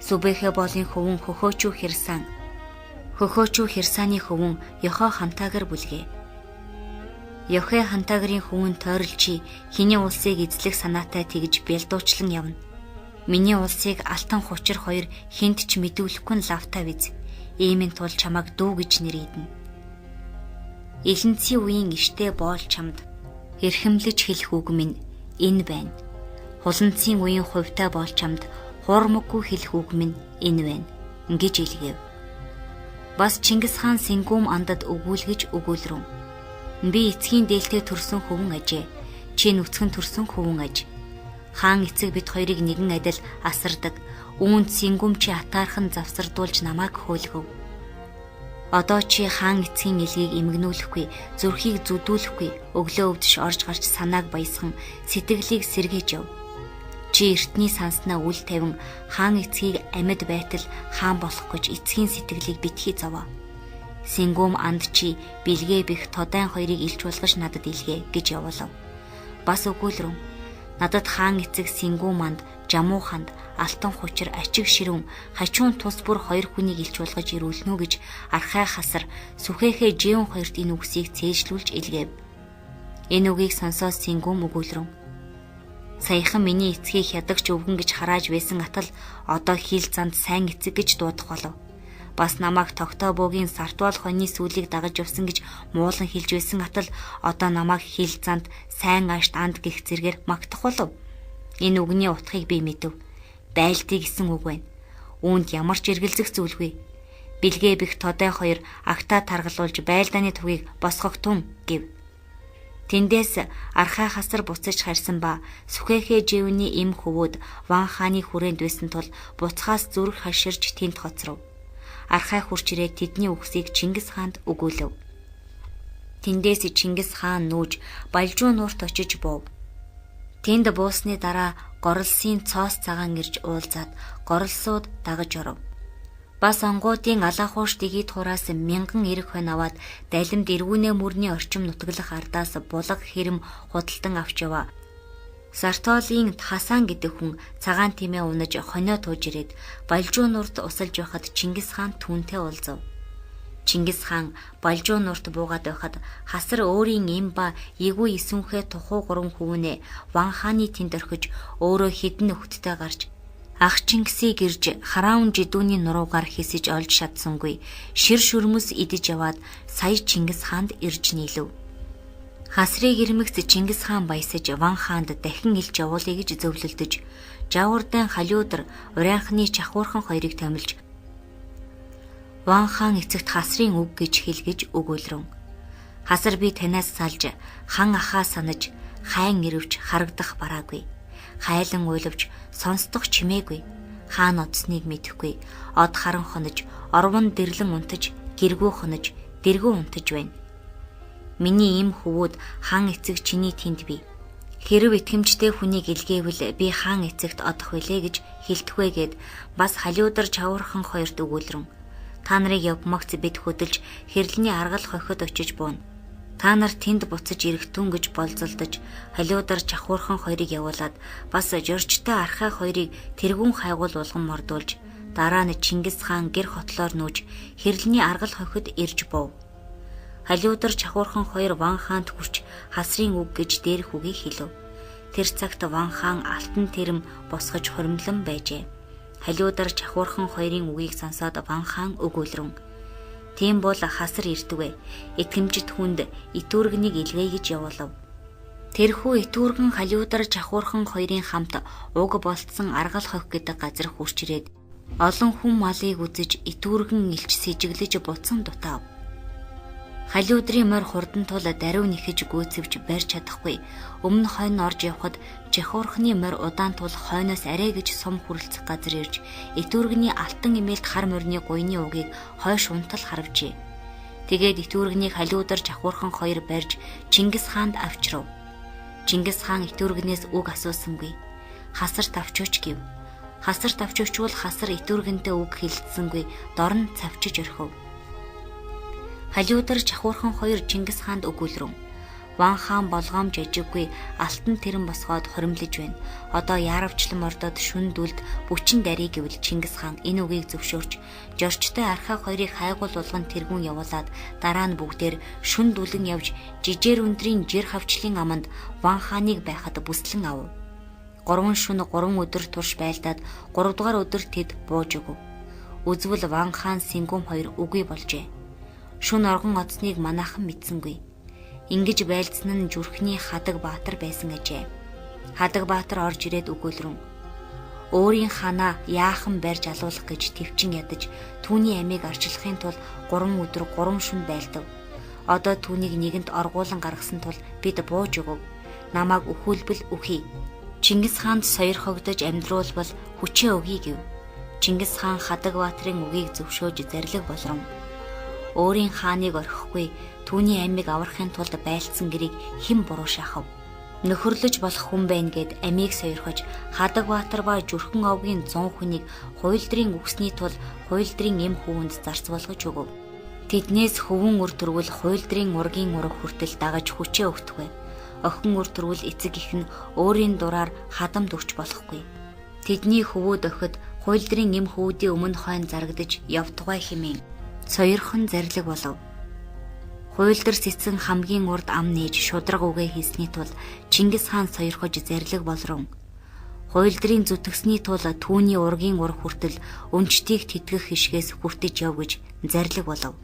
Сүбэхэ боолын хөвөн Хөхөөчүү Хирсан. Хөхөөчүү Хирсаны хөвөн Ёхоо Хантагар бүлгээ. Ёхэ Хантагарын хөвөн тойролчи хиний улсыг эзлэх санаатай тэгж бялдуучлан явна. Миний улсыг Алтан хучир хоёр хинт ч мэдүүлэхгүй нь лавтай биз. Иймэн тул чамайг дүү гэж нэрийдэнэ. Илэнцийн үеийн иштээ боол чамд эрхэмлэж хэлэх үг минь энэ байна. Хуланцын үеийн хувьтай боол чамд хуурмаггүй хэлэх үг минь энэ байна гэж илгээв. Бас Чингис хаан Сэнгүүм андад өгүүлгэж өгүүлрэн. Би эцгийн дээлтэй төрсөн хөвөн ажээ. Чи нүцгэн төрсөн хөвөн аж. Хаан эцэг бид хоёрыг нэгэн адил асардаг. Үүнд Сэнгүүм чи атаархан завсардуулж намайг хөөлгөв. Одоо чи хаан эцгийн элгийг эмгэнүүлэхгүй, зүрхийг зүдүүлэхгүй, өглөө өвдөш орж гарч санааг баясган сэтгэлийг сэргээж яв. Чи эртний санснаа үл тавин хаан эцгийг амьд байтал хаан болох гэж эцгийн сэтгэлийг битгий зовоо. Сэнгүүм анд чи бэлгээ бих тодайн хоёрыг илч болгож надад илгээ гэж явуулав. Бас өгүүлрэн. Надад хаан эцэг Сэнгүүм анд, Жамуу ханд, Алтан хучир, Ачиг ширүүн, Хачуун тус бүр хоёр хүнийг илч болгож ирүүлнэ үү гэж Архай хасар Сүхэхэ Живэн хоёрт энэ үгсийг цээжлүүлж илгээв. Энэ үгийг сонсоод Сэнгүүм өгүүлрэн. Саяхан миний эцгийг хядагч өвгөн гэж харааж байсан атал одоо хил занд сайн эцэг гэж дуудах болов. Бас намайг Тогтообуугийн Сартуал хоньны сүлийг дагаж явсан гэж муулан хэлж байсан атал одоо намайг хил занд сайн аашт анд гих зэргээр магтах болов. Энэ үгний утгыг би мэдэв. Байлдъя гэсэн үг байна. Үүнд ямар ч эргэлзэх зүйлгүй. Билгээ бих Тодой хоёр агтаа таргалуулж байлдааны тугийг босгогтун гэв. Тэндээс архай хасар буцаж харсан ба Сүхэхэ живний эм хөвүүд Ван хааны хүрээнд байсан тул буцхаас зүрх хаширч тэнд хоцров. Архай хурч ирээд тэдний үгсийг Чингис хаанд өгүүлэв. Тэндээс Чингис хаан нүүж Балжуу нуурт очиж буув. Тэнд буусны дараа Горолсын цоос цагаан ирж уулзаад Горолсууд дагаж оров. Бас онгуудын Алаахууш дэгийд хураас мянган эрэг хонь аваад далимд эргүүнээ мөрний орчим нутаглах ардаас булаг хэрэм худалдан авч яваа. Сартолын Хасан гэдэг хүн цагаан тимээ унаж хонио тууж ирээд Балжуу нуурт усалж байхад Чингис хаан түүнтэй уулзав. Чингис хаан Балжуу нуурт буугаад байхад хасар өөрийн эм ба эвгүй эсүнхээ тухуу гурван хүүнээ Ван хааны тэнд орхиж өөрөө хэдэн нөхдөдтэй гарч ах Чингисийг ирж хараун жидүүний нуруугаар хэсэж олж чадсангүй шир шүрмэс идэж яваад сая Чингис хаанд ирж нийлв. Хасрыг ирмэгц Чингис хаан баясаж Ван хаанд дахин илж явуулъя гэж зөвлөлдөж Жавардан Халиудр урайхны чахуурхан хоёрыг томилж Ван хаан эцэгт хасрын үг гэж хэлгэж өгүүлрэн. Хасар би танаас салж хан ахаа санаж хайн ирвч харагдах бараагүй. Хайлан уйлавч сонсдох чимээгүй. Хаан одсныг мэдэхгүй. Од харан хонож, орвон дэрлэн унтаж, гэргүү хонож, дэргүү унтаж байна. Миний им хөвүүд хан эцэг чиний тэнд бий. Хэрв итгэмжтэй хүнийг илгээвэл би хаан эцэгт одох билээ гэж хэлтгвэ гэд бас Халиудар чавархан хоёрт өгүүлрэн. Та нарыг явмагц бид хөдөлж хэрлэний аргал хохид очиж буuna. Та нар тэнд буцаж ирэхтүн гэж болзолдож Халиудар чахуурхан хоёрыг явуулаад бас жорчтой архай хоёрыг тэргүүн хайгуул болгон мордуулж дараа нь Чингис хаан гэр хотлоор нүүж хэрлэний аргал хохид ирж буув. Халиудар чахуурхан хоёр Ван хаанд хүрч хасрын үг гэж дээрх үгийг хэлв. Тэр цагт Ван хаан алтан тэрэм босгож хуримлан байжээ. Халиудар чахуурхан хоёрын үгийг сонсоод Ван хаан өгүүлрэн. Тийм бол хасар ирдвэ. Итгэмжит хүнд итүүргэнийг илгээе гэж явуулав. Тэрхүү итүүргэн Халиудар чахуурхан хоёрын хамт уг болцсон аргал хох гэдэг газар хүрч ирээд олон хүн малыг үзэж итүүргэн илч сэжиглэж буцсан дутаав. Халиудрын морь хурдан тул даруй нэхэж гүйцэвч барьж чадахгүй. Өмнө хойно орж явхад Жихуурхны морь удаан тул хойноос арай гэж сум хүрэлцэх газар ирж итүүргэний алтан эмээлт хар морины гуйны угийг хойш унтал харавжээ. Тэгээд итүүргэнийг Халиудар Жахуурхан хоёр барьж Чингис хаанд авчрав. Чингис хаан итүүргнээс үг асуусангүй. Хасар тавчууч гэв. Хасар тавчуучвал хасар итүүргэнтэй үг хэлэлцсэнгүй дорн цавчиж орхив. Халиудар Чахуурхан хоёр Чингис хаанд өгүүлрэн. Ван хаан болгоомж ажиггүй алтан тэрэн босгоод хоримлож байна. Одоо яаравчлан мордоод шүн дүлд бүчин дарий гэвэл Чингис хаан энэ үгийг зөвшөөрч жорчтой архай хоёрыг хайгуул болгон тэргүүн явуулаад дараа нь бүгдээр шүн дүлэн явж жижээр өндрийн жир хавчлын аманд Ван хааныг байхад бүслэн ав. 3 шүн 3 өдөр турш байлдаад 3 дугаар өдөр тэд бууж өгөв. Үзвэл Ван хаан Сэнгүм хоёр үгүй болжээ. Шүн оргон одсныг манайхан мэдсэнгүй. Ингэж байлдсан нь зүрхний Хадаг Баатар байсан ажээ. Хадаг Баатар орж ирээд өгөөлрөн. Өөрийн ханаа яахан барьж алуулах гэж төвчин ядаж түүний амийг арчлахын тулд 3 өдөр 3 шүн байлдав. Одоо түүнийг нэгэнт оргуулан гаргасан тул бид бууж өгөв. Намайг өхүүлбэл үхий. Чингис хаанд сойрхогдож амьдруулбал хүчээ өгье гэв. Чингис хаан Хадаг Баатрын үгийг зөвшөөрж зарлиг болрон. Өөрийн хааныг орхихгүй түүний амийг аврахын тулд байлдсан гэрийг хэн буруу шахав. Нөхөрлөж болох хүн байна гэд амийг сойрхож Хадаг Баатар ба Зүрхэн овгийн 100 хүнийг хуйлдрын үхсний тул хуйлдрын эм хөвөнд зарц болгож өгөв. Тэднээс хөвөн үр төрвөл хуйлдрын ургийн ураг хүртэл дагаж хүчээ өгтгөө. Охин үр төрвөл эцэг их нь өөрийн дураар хадамд өгч болохгүй. Тэдний хөвүүд охид хуйлдрын эм хөвүүдийн өмнө хойно зарагдаж явтугай хэмээн сойрхон зарлиг болов. Хуйлдар цэцэн хамгийн урд ам нээж шударга үгээ хэлсний тул Чингис хаан сойрхож зарлиг болрон. Хуйлдрын зүтгсэний тул түүний ургийн ур хүртэл өнчтийг тэтгэх хишгээс хүртэж яв гэж зарлиг болов.